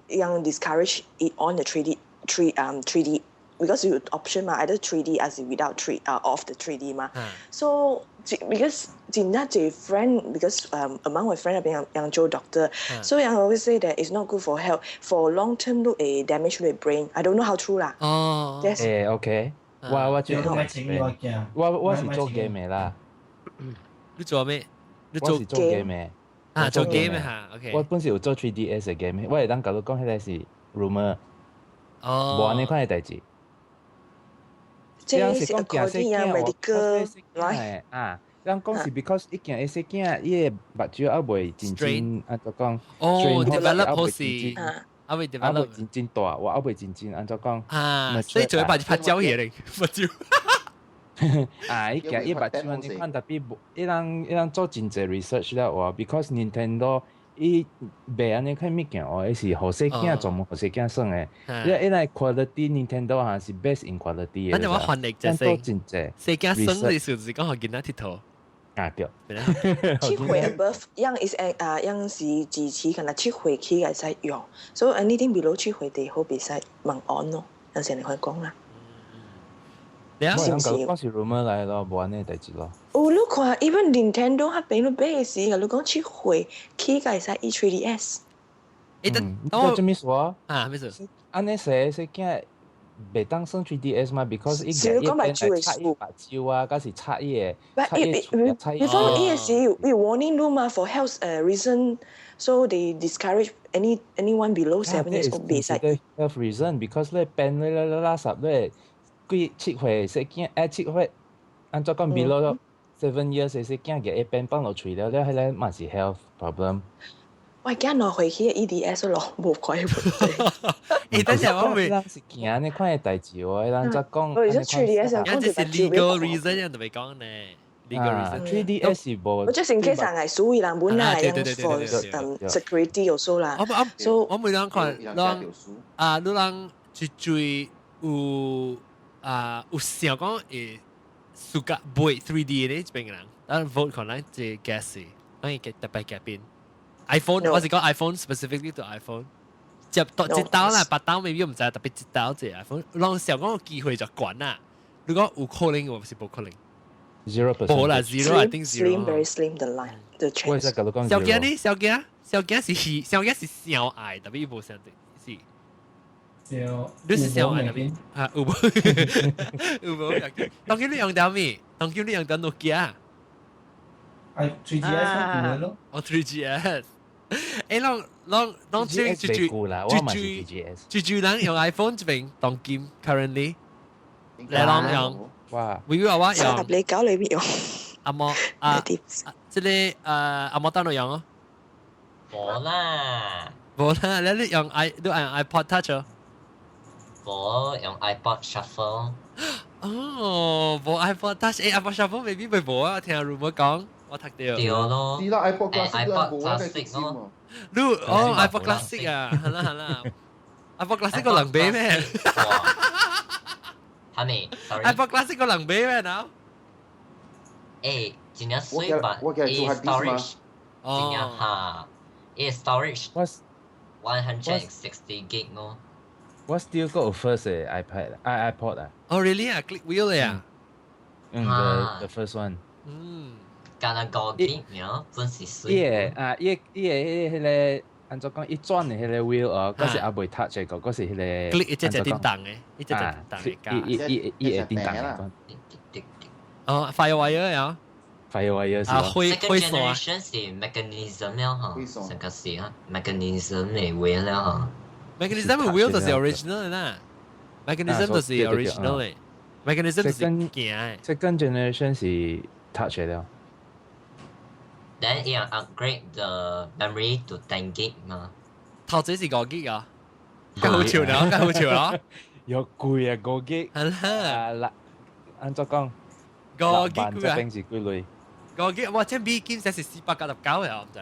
用 discourage it on the 3D 3D because 有 option 嘛，either 3D 還是 without 3 啊 off the 3D 嘛。So because 真正濟 friend because among my friend 入邊人做 doctor，所以人 always say that it's not good for health for long term 都會 damage 你 brain。I don't know how true 啦。哦。誒，OK，我做我是做 game 的啦。你做咩？你做做 game 的。啊，做 game 嚇，OK。我本是有做 3DS 的 game，我會當共你講彼个是 rumor。哦。無按呢款的代誌。這是 according 啊 medical，來啊，人講是 because 伊驚細囝伊的目睭猶未真真按怎講？哦，develop 好是，猶未 develop，猶未真真大，我猶未真真按怎講？啊，所以就會把拍膠嘢咧，目睭。啊，伊驚伊目睭按呢款特別無，伊人做真濟 research 了話，because Nintendo 伊賣按呢款物件哦，伊是予細囝專門予細囝耍的，伊伊來 quality Nintendo 哈是 best in quality 的。反正我翻譯就是，做真濟細囝耍的時候就是講予囡仔𨑨迌。啊對。 7歲 above 樣 is 啊樣是支持，可能7歲起會使用，所以 anything below 7歲就好袂使問安咯，有時你可以講啦。是唔是？講是 rumor 來咯，無按呢代誌咯。哦，你看，even Nintendo 彼邊你買時，你講七歲起會使用 3DS。誒，等，我做咩說？啊，咩事？按呢細細囝袂當耍 3DS 嘛？because 伊個伊邊來插伊目睭啊，還是插伊個，插伊插伊。Before 伊個時有 warning 你嘛，for health reason，so they discourage anyone below 7 years old 袂使。 Health reason because 你變你你垃圾你。幾七歲細囝，7歲，按怎講 below 7 years 細囝嘅一邊放落喙了了，彼个嘛是 health problem。我驚2歲起 EDS 咯，無怪問題。誒，等陣我未。咱是驚呢款的代誌哦，咱則講。我是 3DS 講這是 legal reason，人就未講呢。legal reason。 3DS 是無。我 just in case 係屬於人本來用 for security also 啦。我我每兩看，人啊，你人最最有。啊，有想講會 suka 買 3D 咧，這邊人，咱 vote 可能這 guess，咱嘅特別改變。iPhone 我是講 iPhone specifically to iPhone，接到一刀啦，八刀 maybe 唔知，特別一刀這 iPhone，人想講有機會就懸啦。如果有可能，我是無可能。 0%。無啦，zero，I think zero。 Slim, very slim the line, the chance。小驚呢？小驚，小驚是小驚是小愛，特別無相對是。你是小愛特別啊？有無？有無？當今你用到咩？當今你用到 Nokia。哎，3GS 咯。哦，3GS。誒，攏攏攏這住住住住住人用 iPhone 這邊當今 currently，你攏用，哇，會話我用，你搞裏面用，阿莫啊，這個阿莫當度用哦，冇啦，冇啦，你用 i 你用 iPod Touch 哦，冇用 iPod Shuffle。哦，冇 iPod Touch，誒 iPod Shuffle 未必會冇啊，我聽 rumor 講，我讀到。對咯。是啦，iPod Classic 咯。你哦 iPod Classic 啊，係啦係啦，iPod Classic 個能俾咩？係咪？iPod Classic 個能俾咩？嗱？誒，真正水吧？伊 storage 真正哈，伊 storage 160 gig 咯。我 still got a first iPad i iPod 啊。哦，really 啊？Click wheel 啊？嗯，the first one。嗯。加那個 gig 呢，本是水。伊個啊，伊伊個迄個按怎講，伊轉的迄個 wheel 哦，嗰是還未 touch 的個，嗰是迄個。 click 一隻隻叮當的，一隻隻叮當的。伊伊伊伊會叮當的。哦，FireWire 啊。 FireWire 啊，灰灰線。 generation 是 mechanism 了哈，成個是啊，mechanism 的 wheel 了哈。 mechanism wheel 就是 original 啦，mechanism 就是 original 的，mechanism 就是行的。 Second generation 是 touch 了。 Then 伊 upgrade the memory to 10 gig 嘛。頭先是5 gig 啊，夠好潮啦，夠好潮啦。又貴啊，5 gig。係啦。按怎講？ 5 gig 這邊是幾鐳？ 5 gig，哇！這美金才是499啊，唔知。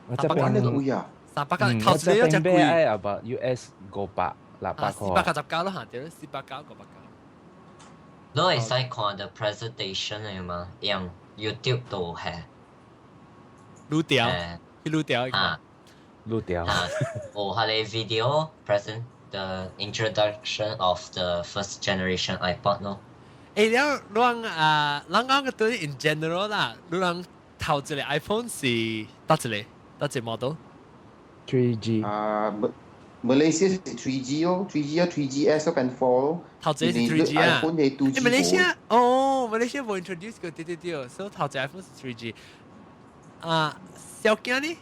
我這邊貴啊。300頭一個真貴。愛 about US 500、600 塊。499咯，嚇對，490、590。你會使看 the presentation 的嘛？用 YouTube 都係。滷掉，去滷掉。啊，滷掉。啊，有佢哋 video present the introduction of the first generation iPod 咯。誒，了，咱啊，咱講個對 in general 啦，你人頭一個 iPhone 是佗一個，佗一個 model？ 3G 啊，馬來西亞是 3G 咯，3G 啊，3GS 跟4咯。頭一個是 3G 啊。 iPhone 係 2G。馬來西亞哦，馬來西亞冇 introduce 過，對對對，所以頭一個 iPhone 是 3G。啊，小驚呢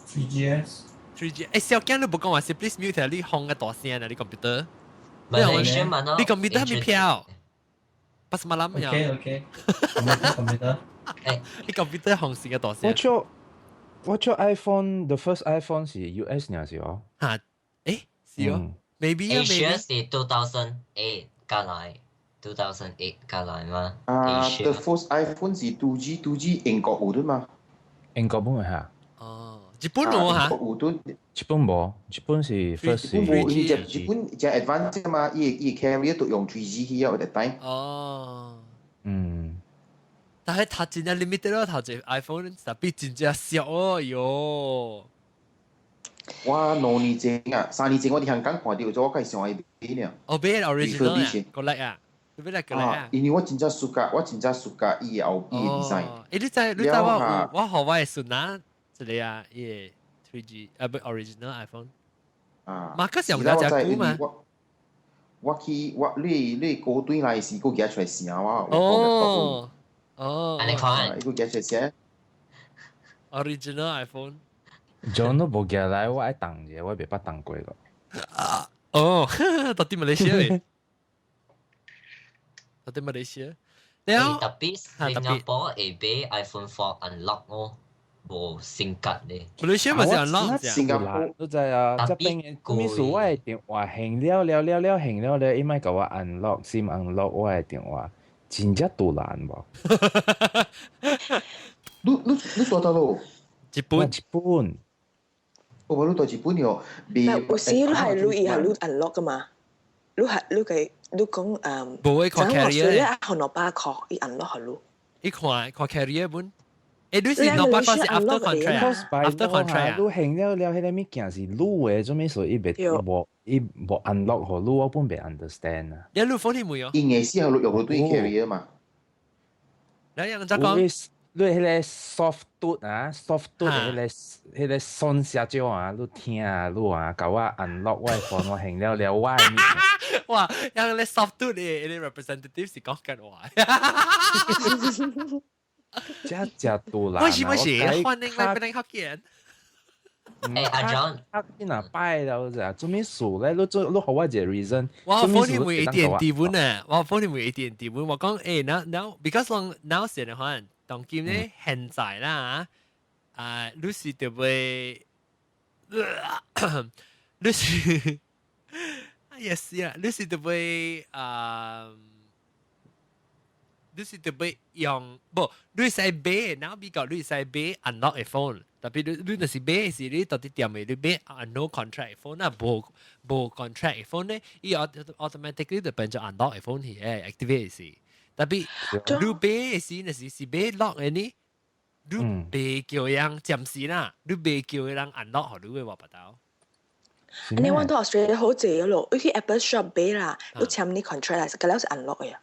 ？3GS。 3G，誒，小驚你冇講話是 please mute 你放個大聲啊，你 computer。馬來西亞你 computer 係咪票？不是馬來呀。OK OK。computer。誒，你 computer 紅線嘅大聲。我做 iPhone，the first iPhone 是 US 呢是哦。嚇？誒，是哦。Maybe 啊，maybe。Asia 是 2008 過來，2008過來嘛。啊，the first iPhone 是 2G 2G 英國有的嘛？英國冇嚇。哦，日本冇嚇。有的。日本冇，日本是 first 日本冇，伊日本只 advance 嘛，伊伊 carrier 都用 3G 去啊，at that time。哦。嗯。但係他真正 limited 咯，頭一 iPhone 特別真正小哦喲。我2年前啊，3年前我佇香港看到咗，我開始想愛買呢。哦，買 original 啊，過來啊，你買來過來啊。因為我真正 suka，我真正 suka 伊後伊的 design。誒，你知你知我我予我的孫仔一個啊，伊個 3G 啊，不 original iPhone。啊。馬克想了解久嘛？我去我你你過對來時，閣寄出來聲我。哦。哦。你看。伊閣寄出來聲。 Original iPhone。 John 都無寄來，我愛等者，我袂捌等過個。哦，到底馬來西亞？到底馬來西亞？了，特別新加坡會買 iPhone 4 unlock 哦，無升格咧。馬來西亞咪是 unlock 新加坡都知啊，這邊嘅意思我的電話還了了了了還了了，伊莫共我 unlock，先 unlock 我的電話，真正賭爛無？你你你做到咯？日本，日本。我無你到日本哦，有時你係你伊係你 unlock 噶嘛？你係你嘅你講誒，無會看 carrier 你係200塊，伊 unlock 予你。伊看看 carrier 本。誒，你是200塊是 after contract，after contract 你還了了，彼個物件是你的，做咩所以伊袂無伊無 unlock 予你，我本袂 understand 啊。你你 phone 你沒有？伊硬是係用對 carrier 嘛。你樣怎講？你彼個 soft touch 啊，soft touch 彼個彼個聲聲少啊，你聽啊，你啊，共我 unlock 我的 phone，我還了了我的物件。哇！有個 soft touch 的，個 representative 是講緊話。這只杜蘭。我是我是，歡迎來變福建。誒，阿 John，啊，你若擺了咋？做咩事咧？你做你予我一個 reason。我 phone 你每一點點本啊，我 phone 你每一點點本。我講誒，now now because 攏 now 時的話，當今咧現在啦，啊，你是特別，你是，哎呀是啊，你是特別啊。你是特別用，無，你使買，然後比較你使買 unlock 的 phone，tapi 你若是買是你到底店的你買 no contract phone 啊，無無 contract phone 咧，伊 automatically 就變做 unlock 的 phone 去誒，activate 是。tapi 你買的時若是是買 lock 的呢，你袂叫人暫時啦，你袂叫人 unlock 予你的話不到。你我到 Australia 好濟咯，你去 Apple Shop 買啦，你簽你 contract 啦，個了是 unlock 的。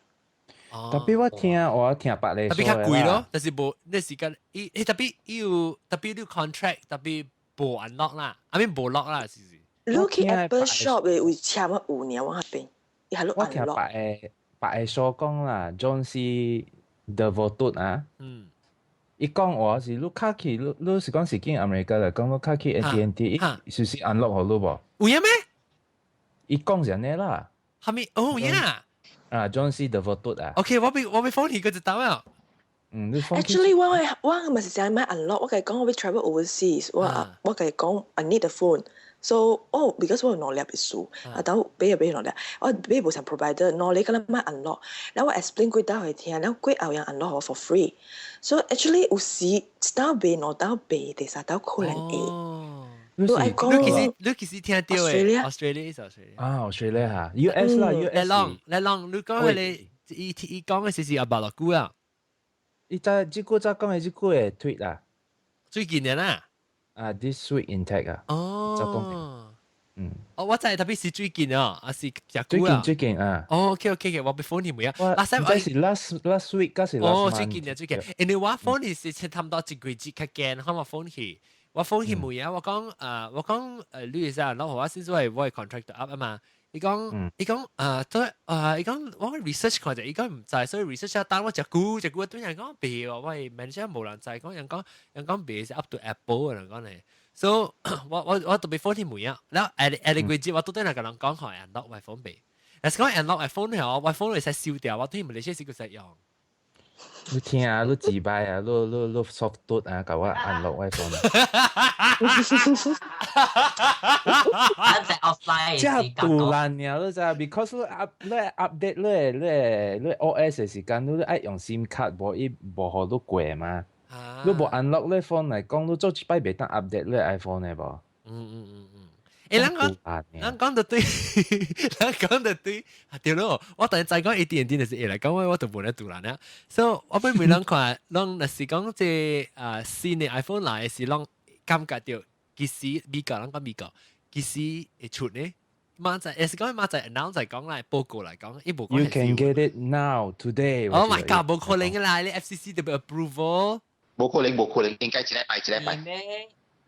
tapi 我聽別個 tapi 較貴咯，但是無那時間伊誒 tapi 伊有 tapi 你 contract，tapi 無 unlock 啦，I mean 無 lock 啦，是是。你去 Apple Shop 的位簽啊有爾，我那邊伊係我聽別個別個所講啦，John C. Devoted 啊，伊講話是你卡去，你你是講是經 America 來講，你卡去 AT&T，伊就是 unlock 予你無？有影咩？伊講是按呢啦。係咪？哦，有影啊！啊，John C. Devoted 啊。 OK，我欲 phone 伊個就得啦。嗯，你 phone Actually，我我咪是想買 unlock，我共伊講我欲 travel overseas，我我共伊講 I need the phone。So 哦，because 我有兩粒意思，啊，等買就買兩粒，我買無啥 provider，兩粒個咱買 unlock，然後我 explain 幾道予伊聽，然後過後人 unlock 我 for free。So actually 有時一道買，兩道買，第三道可能會。你愛講你其實你其實聽到的，Australia 是 Australia。啊，Australia 嚇，US 啦，US。來啷來啷，你講彼个伊伊講的是是阿伯落久啊？伊早這久早講的這久的 tweet 啦。最近的啦。啊，this week in tech 啊。哦。早講。嗯。哦，我知 tapi 是最近啊，還是誠久啊？最近最近啊。哦，OK OK OK，我欲 phone 你問啊。last 這是 last last week，還是 last 哦，最近啊，最近。因為我 phone 你是差不多一個月較近，我 phone 去。我 phone 去問啊，我講誒，我講誒，你是啊，然後我先說係我 contract up 啊嘛。伊講伊講誒，對誒，伊講我 research 看者，伊講毋知，所以 research 啊，等我誠久誠久，對人講袂喎，我 manager 無人知，講人講人講袂是 up to Apple 人講咧。所以我我我特別 phone 去問啊，然後下下個月我到底係共人講係 unlock 我 phone 袂，但是講 unlock 我 phone 係我 phone 會使燒掉，我對馬來西亞是個使用。你聽啊，你自敗啊，你你你 soft 嘟啊，共我 unlock 我 phone。咱在 offline 這杜爛爾，你知？Because 你 up 你 update 你你你 OS 的時間，你愛用 SIM 卡，無伊無予你過嘛。你無 unlock 你 phone 來講，你做一擺袂當 update 你 iPhone 的無？嗯嗯嗯嗯。誒，咱講咱講得對，咱講得對，對咯。我等下再講一點點就是會來講，我我就無咧杜爛啦。所以我欲問人看，攏若是講這啊新的 iPhone 來是攏感覺著幾時美國，咱講美國幾時會出呢？馬仔也是講馬仔 announce 來講來報告來講，伊無講。 You can get it now today. Oh my god！無可能啦，你 FCC 特別 approval。無可能，無可能，應該一禮拜一禮拜。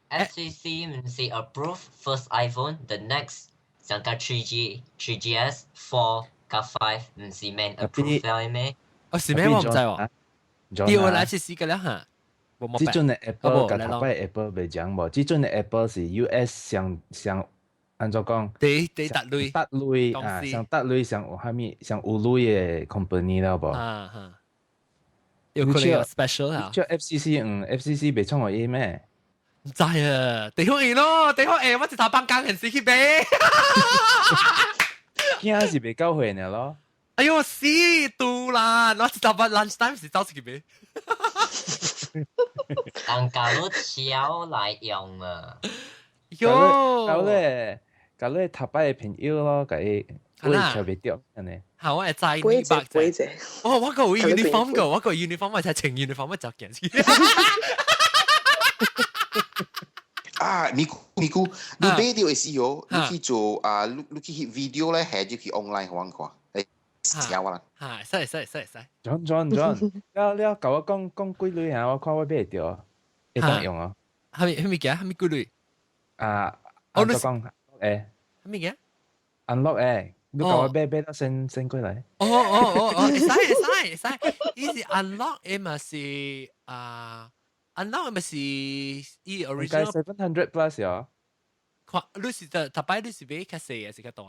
FCC 毋是 approve first iPhone，the next 上個 3G、3GS、4加5毋是免 approve 了咩？哦，是咩？我毋知喎。對，我來 FCC 個了哈。這陣的 Apple 佮頭擺 Apple 袂仝無，這陣的 Apple 是 US 上上按怎講？第第達類，達類啊，上達類上有啥物上有類的 company 了無？啊哈，有可能有 special 啊。叫 FCC 嗯，FCC 袂創予伊咩？毋知啊，地方會咯，地方會，我一頭放工陣時去買。驚是袂夠歲爾咯。哎喲，死杜啦！我一頭擺 lunch time 時走出去買。人家都超來用啊！喲，搞咧，搞咧，頭擺的朋友咯，共伊我會特別著，按呢。好，我會知你白者。哦，我個有 uniform 個，我個 uniform 我才穿 uniform 我就行去。啊，咪咕咪咕，你買著的時候，你去做啊，你你去翕 video 咧，還是去 online 予阮看？欸，聽我啦。嚇，使使使使。 John John John，了了，共我講講幾鐳啊？我看我買會著，會當用哦。啥物啥物件？啥物幾鐳？啊，我講誒，啥物件？Unlock 誒，你共我買買到先先過來。哦哦哦哦，會使會使會使，伊是 unlock 的嘛是啊，unlock 嘛是伊 original 700 plus 呀。看，你是特特擺你是買較細還是較大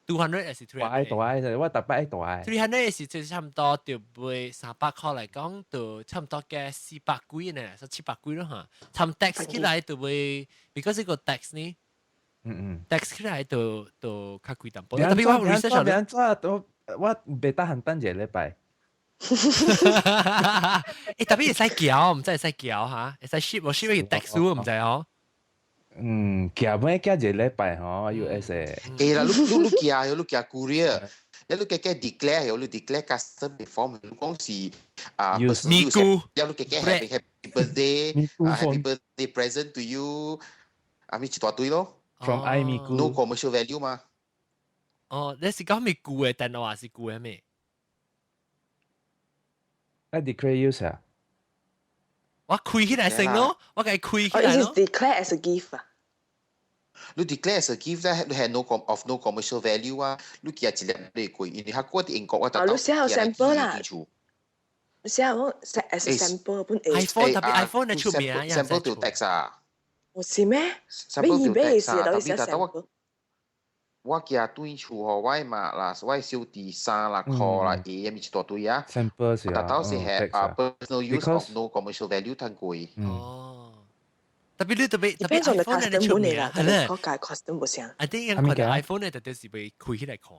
？200還是 300？大大，我特擺大。 300是就差唔多，就買300塊來講，就差唔多嘅400幾呢，是700幾咯嚇。參 tax 起來就會，because 這個 tax 呢，tax 起來就就較貴淡薄。特別我 research 別安怎都我袂得閒等一個禮拜。欸，特別會使寄，毋知會使寄嚇，會使 ship 無 ship 去 tax 唔知哦。嗯，寄尾寄一個禮拜吼，US 的。欸啦，你你你寄，你寄 courier，你你加加 declare，你 declare custom form，你講是啊，咪咕，你加加 happy happy birthday，啊 happy birthday present to you，啊咪一大堆咯。 From I 咪咕。 No commercial value 嘛。哦，你是講咪舊的電腦還是舊的咩？啊，declare use 啊。我開起來先咯，我共伊開起來咯。 declare as a gift 啊。你 declare as a gift 咧，你係 no com of no commercial value 啊，你寄一粒你貴，因為佢過佇英國我特你寫有 sample 啦。你寫我 as a sample 本 iPhone 特別 iPhone 嘅出名啊，sample 條 tax 啊。我是咩？你買時都寫 sample。我寄對厝予我嘛啦，我小弟衫啦、褲啦、鞋咪一大堆啊。 sample 是啊，但到時係啊 personal use of no commercial value 太貴。哦。特別你特別特別 iPhone 嘅出名，係咧。我解 custom 無相。 I think 看到 iPhone 咧，特別是被開起來看。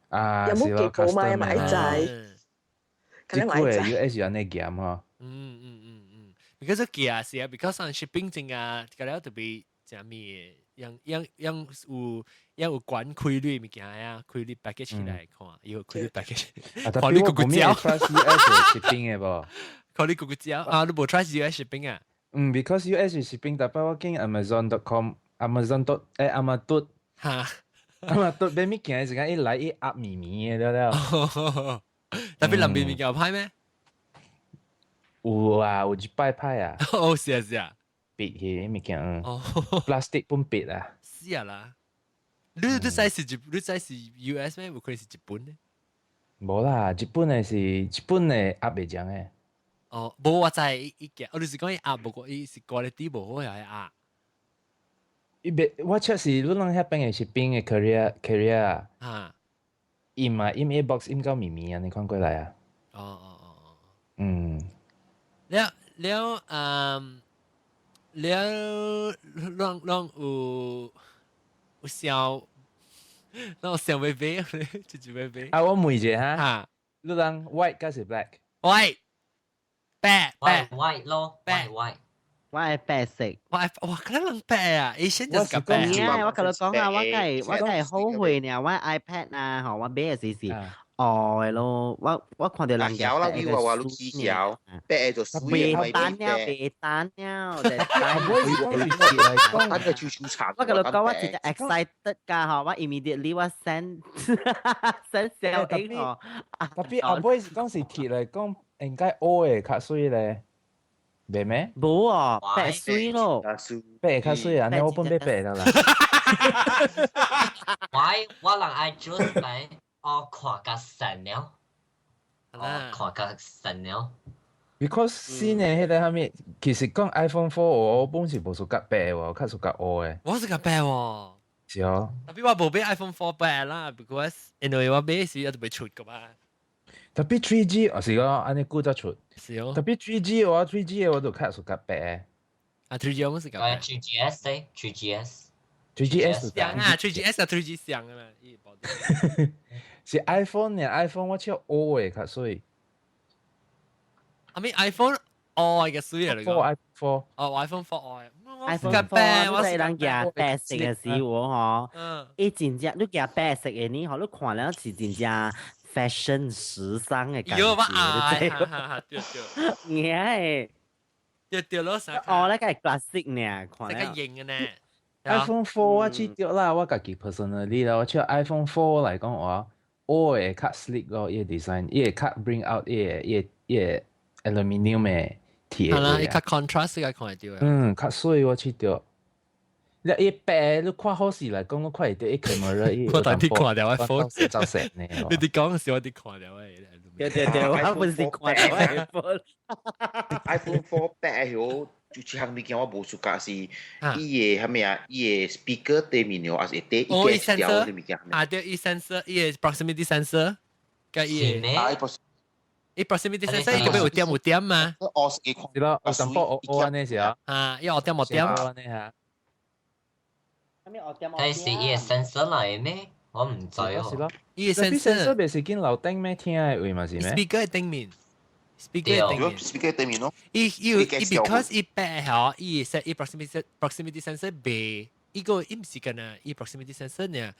啊，有冇寄過買買仔？這個 US 有按呢嚴吼。嗯嗯嗯嗯，because 寄啊是啊，because 上 shipping 真啊，個了特別正咩？樣樣樣有樣有管開鐳物件啊，開鐳 package 起來看，要開鐳 package。看你個個招，trust US shipping 的無？看你個個招啊！你無 trust US shipping 啊？嗯，because US shipping 特別我經 Amazon.com、Amazon dot 誒 Amazon 哈，Amazon 買物件的時間一來一壓咪咪的了了。特別南邊物件有歹咩？有啊，有一擺歹啊。哦，是啊是啊。別去物件，嗯，plastic 本別啊。是啊啦，你你知是日，你知是 US 咩？有可能是日本呢？無啦，日本的是日本的壓袂將的。哦，無我知伊件，我就是講伊壓無過，伊是 quality 無好又係壓。伊別，我確實你攏遐邊的是邊的 carrier carrier 啊，伊嘛伊伊 box 印到咪咪啊，你看過來啊？哦哦哦哦。了了，嗯。了，攏攏有有想，攏想欲買，就是欲買。啊，我問一下哈，你人 white 還是 black？ white，白白 white 咯，白 white。我係白色。我哇，可能人白啊，以前就是白。我共你講啊，我梗係好會呢，我 iPad 啊，吼，我買的時是。哦，係咯，我我看到人曉啦，你話話你起曉，白就水袂單了，袂單了，單個就就長。我共你講，我真正 excited 㗎吼，我 immediately 我 send send 小 A 吼。特別阿妹講是鐵嚟講，應該烏的較媠咧，袂咩？無哦，白媠咯，白較媠啊，那我本買白的啦。我我人愛 choose 來。我看較神了，我看較神了。 Because 新的彼個啥物，其實講 iPhone 4 我本是無 suka 白的，我較 suka 烏的。我 suka 白喎。是哦。特別我無買 iPhone 4白啦，because 因為我買時就袂出噶嘛。特別 3G，哦是講按呢久才出。是哦。特別 3G 我 3G 的我就較 suka 白。啊 3G 我 suka 白。 3GS 咧，3GS。 3GS 像啊，3GS 啊，3G 像啊嘛，是 iPhone 呢？iPhone 我笑烏的較媠。 I mean iPhone 烏的媠啊，你講。 iPhone 4。哦，iPhone 4 烏的。 iPhone 4，你人舉白色的時候吼，伊真正你舉白色的呢，吼，你看了是真正 fashion 時尚的感覺。有吧？對對。嘅。對對咯，哦，那個係 classic 呢，看了。這個型的呢。 iPhone 4我試著啦，我家己 personally 啦，我笑 iPhone 4來講話，烏會較 sleek 咯，伊個 design，伊會較 bring out 伊個伊個伊個 aluminium 的鐵。係啦，伊較 contrast 較看會著。嗯，較媠我試著。你一白你看好勢來講，你看會到伊 camera 伊我當啲看到 iPhone，走成呢。你哋講時我哋看到誒。對對對，我本是看到 iPhone。 iPhone 4 白好，就這項物件我無 suka 是伊個啥物啊？伊個 speaker 對面哦，還是對伊個條啲物件。啊對，伊 sensor，伊個 proximity sensor，佮伊個。啊，伊 proximity sensor 伊個有點有點嘛？哦，是是咯，有淡薄烏安呢是啊。啊，伊有點有點。安呢嚇。但是伊個 sensor 來咩？我唔知哦。伊個 sensor 袂是緊樓頂咩聽的位嘛是咩？speaker 頂面，speaker 頂面，speaker 頂面咯。伊伊伊 because 伊白吼，伊 set 伊 proximity sensor 袂，伊個伊毋是干那伊 proximity sensor 呢。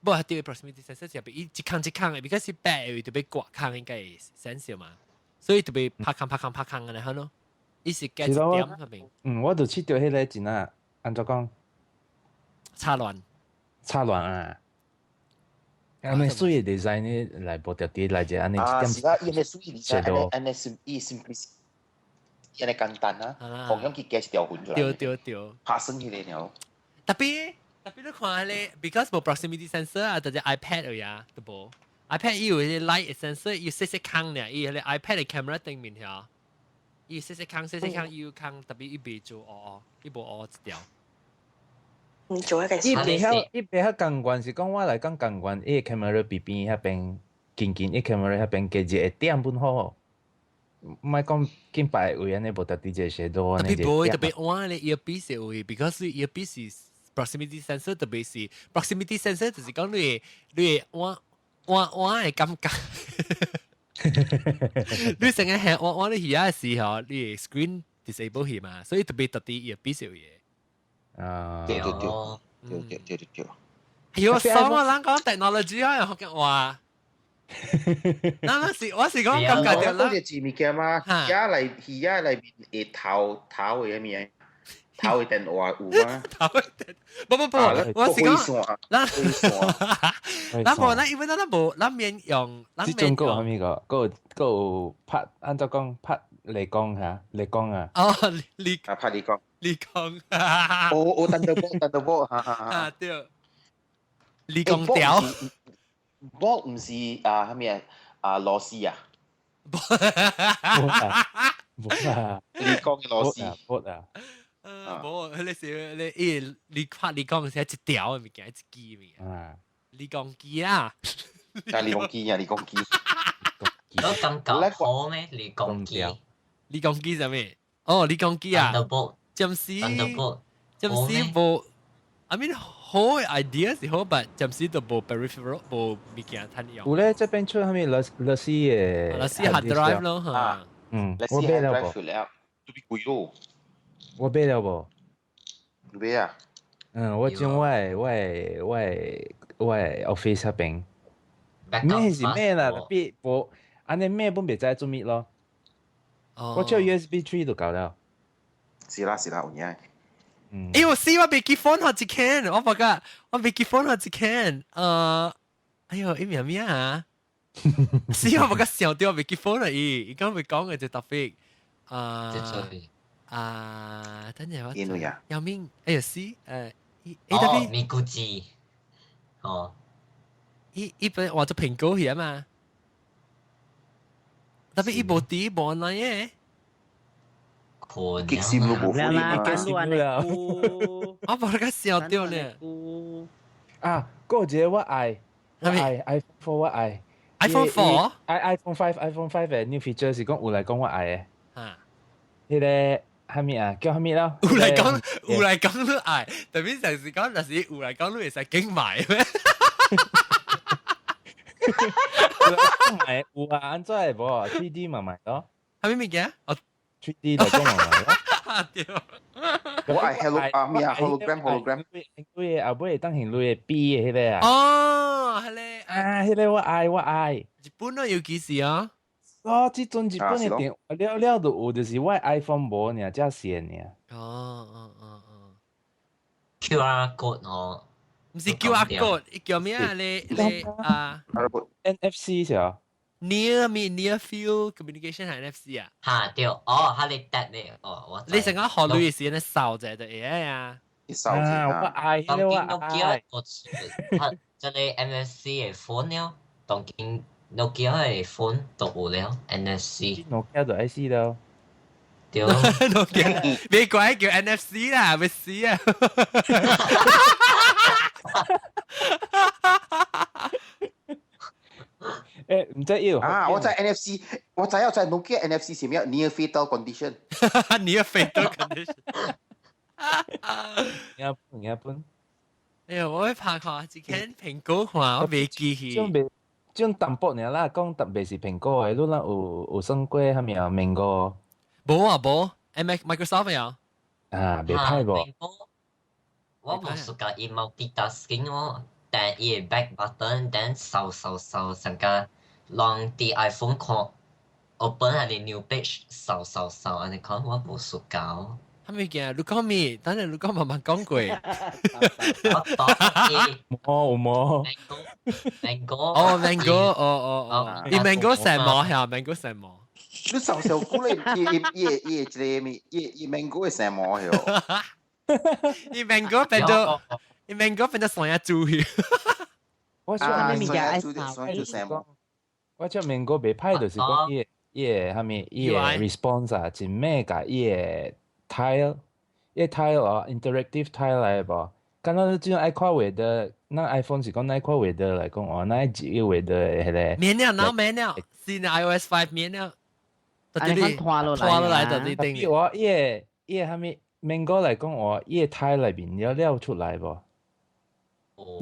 無係對 proximity sensor 是伊一空一空的，because 伊白的位就欲割空應該會 sensor 嘛，所以就欲拍空拍空拍空按呢款咯。伊是加一點嗰邊。嗯，我就試著彼個真啊，按怎講？插亂。插亂啊！按呢媠的 design 呢來無特別來一個按呢一點。啊，是啦，伊個媠 design 按呢按呢伊 simplicity，按呢簡單啊，風險去加一條痕出來。對對對。拍算彼個爾。特別特別你看彼個，because 無 proximity sensor 啊，就是 iPad 而已啊，都無。iPad 伊有彼個 light sensor，伊細細空爾，伊彼個 iPad 的 camera 頂面遐，伊細細空細細空，伊有空，特別伊袂做烏烏，伊無烏烏一條。嗯，做一個。伊袂曉，伊袂曉共款，是講我來講共款，伊個 camera 邊邊遐邊近近，伊 camera 遐邊加一個點本好。莫講緊別位按呢無特別一個斜度按呢。特別無，特別換咧 earpiece 的位，because earpiece 是 proximity sensor，特別是 proximity sensor，就是講你你換換換的感覺。你成日係換換你耳仔的時候，你 screen disable 去嘛，所以特別特別 earpiece 有嘢。啊，對對對，對對對對對。哎喲，爽啊！咱講 technology 啊，福建話。咱咱是我是講感覺到啦。嗰隻物件嘛，耳內耳仔內面會頭頭的物件，頭的電話有嗎？頭的電，不不不，我是講，咱咱無咱因為咱咱無咱免用，咱免用。這種閣有啥物個？閣有閣有拍，按怎講拍雷公嚇？雷公啊！哦，雷啊，拍雷公。雷公。哦哦，Thunderbolt，Thunderbolt，哈哈哈。啊對。雷公條。我毋是啊，啥物啊？啊，螺絲啊。無啊，無啊。你講嘅螺絲。無啊。無，彼個是你伊你拍雷公是一條的物件，一支物件。啊。雷公機啊。啊，雷公機啊，雷公機。我感覺好咩？雷公機。雷公機啥物？哦，雷公機啊。暫時。暫時無。I mean 好 idea 是好，但暫時都無 peripheral 無物件通用。有咧，這邊出啥物螺螺絲的？螺絲 hard drive 咯嚇。嗯，我買了無？都比貴咯。我買了無？你買啊？嗯，我將我的我的我的我的 office 那邊。買是買啦，特別無按呢買本袂知做物咯。我照 USB 3 就夠了。是啦是啦，有影。欸，我死我袂記 phone 予一間，我發覺我袂記 phone 予一間，哎喲，伊名咩啊？死我發覺想著我袂記 phone 啦，伊伊講袂講嘅就 topic，啊啊，等陣我，有名，哎呀死，伊特別咪古機，哦，伊伊本換做蘋果去啊嘛，特別伊無佇無online 嘅。激心都無可能啦，激心啦！我無咧個笑掉呢。啊，閣有一個我愛，我愛 iPhone 4 我愛 iPhone 4 ，i iPhone 5 iPhone 5 的 new feature 是講有來講我愛的。啊，彼個啥物啊？叫啥物咯？有來講，有來講你愛，特別就是講，若是有來講你會使緊買咩？買有啊，按怎會無？3D 嘛買咯。啥物物件？哦。 3D 來講嘛買咯。對。我愛 hello 啊咩啊 hologram hologram。鐳的後尾會當還鐳的 B 的彼個啊。哦，彼個啊，彼個我愛我愛。日本咯，尤其是啊。哦，這陣日本的電話了了就有，就是我 iPhone 無爾，才線爾。哦哦哦哦。 QR code 哦。毋是 QR code，伊叫咩啊？你你啊？NFC 是啊。 Near 咩 Near Field Communication 係 NFC 啊？嚇對，哦，哈你得呢，哦，我。你成日學類時咧掃者就會啊。掃啊，我愛當我今 Nokia 愛。我佢這個 NFC 的 phone 了，當今 Nokia 的 phone 都有了 NFC。 Nokia 就愛死了。對。 Nokia，別怪叫 NFC 啦，別死啊！唔知要啊！我知 NFC，我知我知 Nokia NFC 是咩？Near fatal condition。 Near fatal condition。一本一本。哎呀，我會怕看，一間蘋果看我未記起。種袂種淡薄爾啦，講特別是蘋果的，你咱有算過蝦米啊？蘋果？無啊無，Microsoft 有。啊，袂歹無？我無熟甲伊 multitasking 哦，但伊的 back button，但掃掃掃上個讓佇 iPhone 看 open 還是 new page 掃掃掃，按呢看我無熟教。係咪嘅？你講咩？等陣你講慢慢講過。冇有冇？Mango。哦，Mango，哦哦哦，伊 Mango 成毛係，Mango 成毛。你受受鼓勵，伊伊伊伊一個咩？伊伊 Mango 會成毛係。伊 Mango 變做，伊 Mango 變做山野豬去。我想咩物件愛掃？我這 Mango 袂歹，就是講伊伊個蝦米，伊個 response 啊，真咩甲伊個 tile，伊個 tile 哦，interactive tile 來無？敢若你這種愛看畫的，咱 iPhone 是講愛看畫的來講哦，咱愛自己畫的彼個。免了，嗱免了，新的 iOS 5 免了。啊，你拖落來，拖落來就你頂。我伊個伊個蝦米 Mango 來講哦，伊個 tile 內面了了出來無？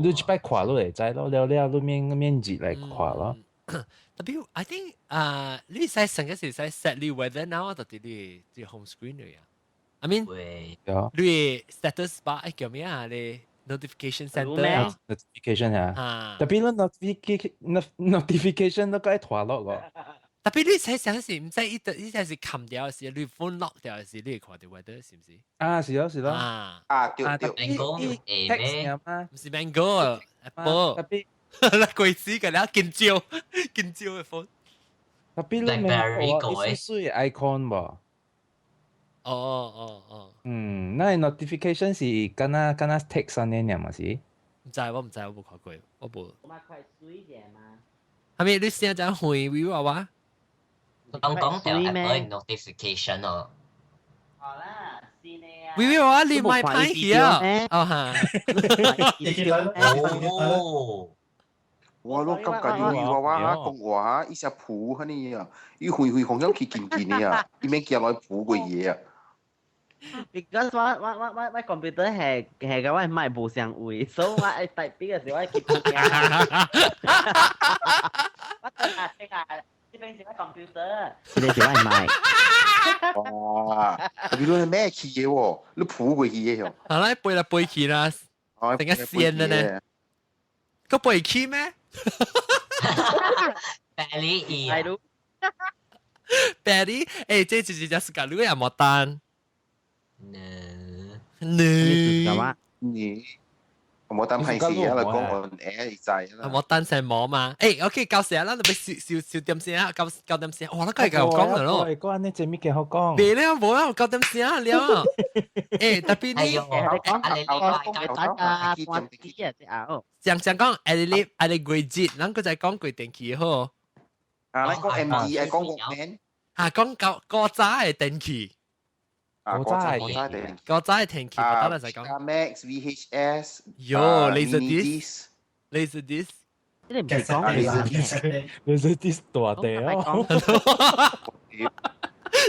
你一擺看你會知咯，了了你免免字來看咯。特別 I think 啊，你使成個是使 set 你 weather now 到底你這 home screen 嚟啊？I mean，你 status bar 叫咩啊？你 notification center notification 啊？特別你 notification 都該拖落個。特別你使想是唔知伊伊只是冚掉時，你 phone lock 掉時，你會看到 weather 是唔是？啊，是咯是咯。啊啊對對。 Mango 會咩？唔是 Mango Apple。特別。那鬼死個了，緊張緊張嘅 phone。特別你 Mango 伊是水 icon 無？哦哦哦。嗯，那 notification 是敢若敢若 text 按呢爾嘛是？唔知我唔知我無看過，我無。我塊水者嘛。係咪你聲真會會話話？講講掉 Apple notification 哦。好啦，是呢啊。微微話你咪歹去啊！哦哈。哦。我攏感覺你話我講話伊只抱安尼啊，伊灰灰紅咗去緊緊的啊，伊免行來抱過伊啊。 Because 我我我我我 computer 係係個我咪無相位，所以我愛type 嘅時我記住嘅。我啊，這個這邊是我 computer，這個是我麥。哇！特別你係咩去嘅喎？你抱過去嘅喲。好啦，背來背去啦，成個線了呢。個背去咩？ Belly 係咯。 Belly，誒，這就是只是個你也冇單。呢呢？你冇單係事啊！嚟講我誒知啦。冇單成冇嘛？誒，OK，到時啦，你別少少少點先啊，九九點先。哇，那個係夠講了咯。講你這物件好講。別了，冇啦，九點先了。誒，特別你，講講講，愛你愛你季節，咱個就講過電器好。啊，你講 MD，愛講國啊，講舊古早的電器。啊，古早古早電，古早的電器，我等陣再講。 Max VHS，喲，Laser Disc，Laser Disc，呢個唔係講 Laser Disc 大地哦。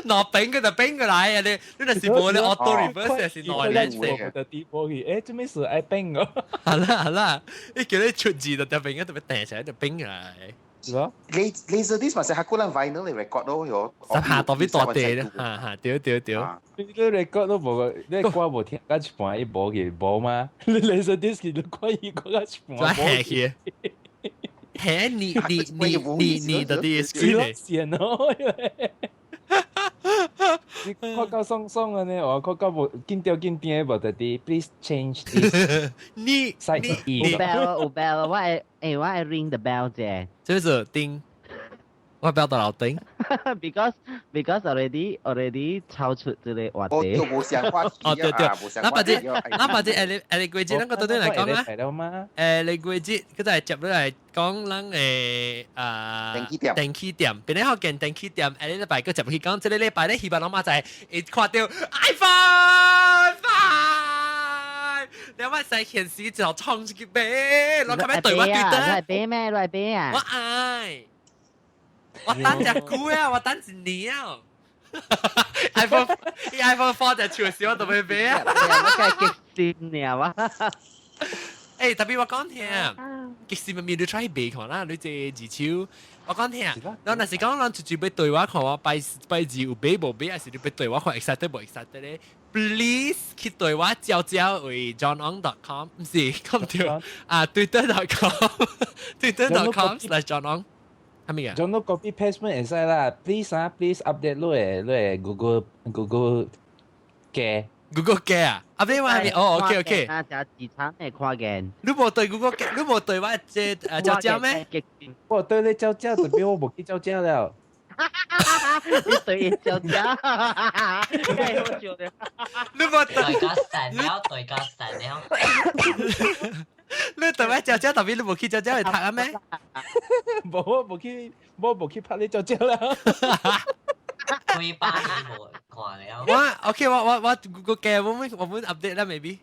攞餅佢就餅過來啊！你你若是無咧 auto reverse 是內咧色。就跌波去，誒，做咩事愛餅哦？係啦係啦，你叫你出字就特別一特別掟起來就餅過來。是咯。 Laser disc 嘛是客人 vinyl 嚟 record 咯，喲。十下特別大地咧，嚇嚇，對對對。你 record 都無個，你歌無聽到一半，伊無去無嗎？你 laser disc 你看伊歌到一半。就下去。下你你你你你的啲 screen 線哦。你看到爽爽的呢，我看到無緊張緊張的無，就是 please change this。你你有 bell 有 bell，我會欸我會 ring the bell 啫。這是叮，我 bell 到老叮。Because already 超出這個話題。哦，就無相話題。哦，對對，那把這那把這下下個季節，咱個對對來講啊，下個季節，佢就係接落來講咱的啊電器店，電器店，邊個學見電器店？下禮拜閣接去講，這個禮拜咧，希望攏嘛在會看到 iPhone 5，你我使顯示就衝出去買，我較欲對我對得。你買咩？你買啊？我愛。我等隻久啊，我等一年啊。iPhone 4 就出時我都欲買啊。我梗係激心呢哇！欸，特別我講聽，激心咪你 try 買看啦，你這二手。我講聽，咱若是講咱直接欲對我看我拜拜二有買無買，還是你欲對我看 excited 無 excited 咧？Please 去對我招招為 johnong.com，毋是講對啊，twitter.com，twitter.com/johnong。係咪啊？將都 copy paste 咪會使啦。Please 啊，please update 你的 Google 嘅 Google 嘅啊？update 我係咪？哦，OK OK。啊，就市場會看見。你無對 Google 嘅，你無對我這招招咩？我對你招招，特別我無去招招了。你對招招，太好笑了。你無對家散了，對家散了。你對我招招，特別你無去招招去讀啊咩？無，我無去，我無去拍你招招了。幾百年無看了。我 OK，我 Google 嘅，我們 update 啦，maybe。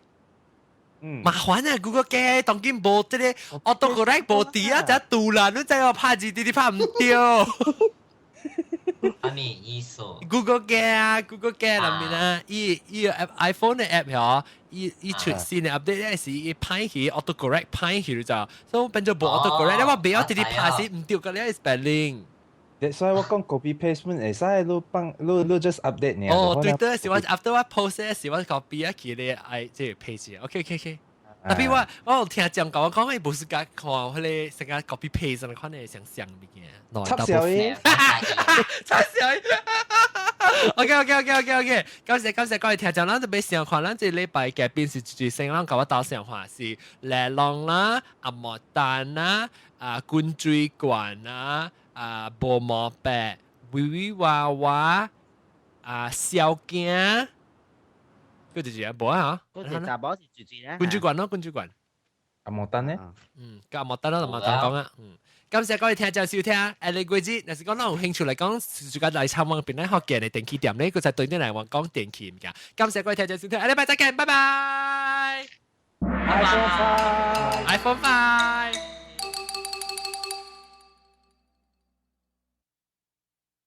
嗯。麻煩啊，Google 嘅當今無這個 auto correct 無佇啊，這杜啦，你知我拍字直直拍毋對。啥物意思？Google 嘅啊，Google 嘅裏面啊，伊 iPhone 的 app 嗬，伊出新的 update 咧是伊歹去 auto correct 歹去就，所以變做無 auto correct，我袂曉直直拍是毋對個咧 spelling。所以我講 copy paste 會使，你幫你 just update 呢。哦，對對，是我 after 我 post 是我 copy 啊，去咧愛這個 page。OK OK OK。特別我有聽講講，我講伊無是甲看彼個成個 copy paste 那款的相像物件。插小伊，插小伊。OK OK OK OK OK，感謝感謝各位聽眾，咱就欲上看，咱這禮拜嘉賓是最先咱共我鬥上話是麗浪啦、阿莫丹啦、啊滾水罐啦、啊無毛白、微微娃娃、啊小鏡。佢就是啊，無啊，嗰隻查某是住住咧，滾水罐咯，滾水罐。阿莫丹呢？嗯，甲阿莫丹咯，阿莫丹講啊，嗯。感謝各位聽眾收聽，下個月子，若是講咱有興趣來講，就甲來參觀邊咧福建的電器店咧，佢就對你來講講電器物件。感謝各位聽眾收聽，下禮拜再見，拜拜。 iPhone 5 iPhone 5。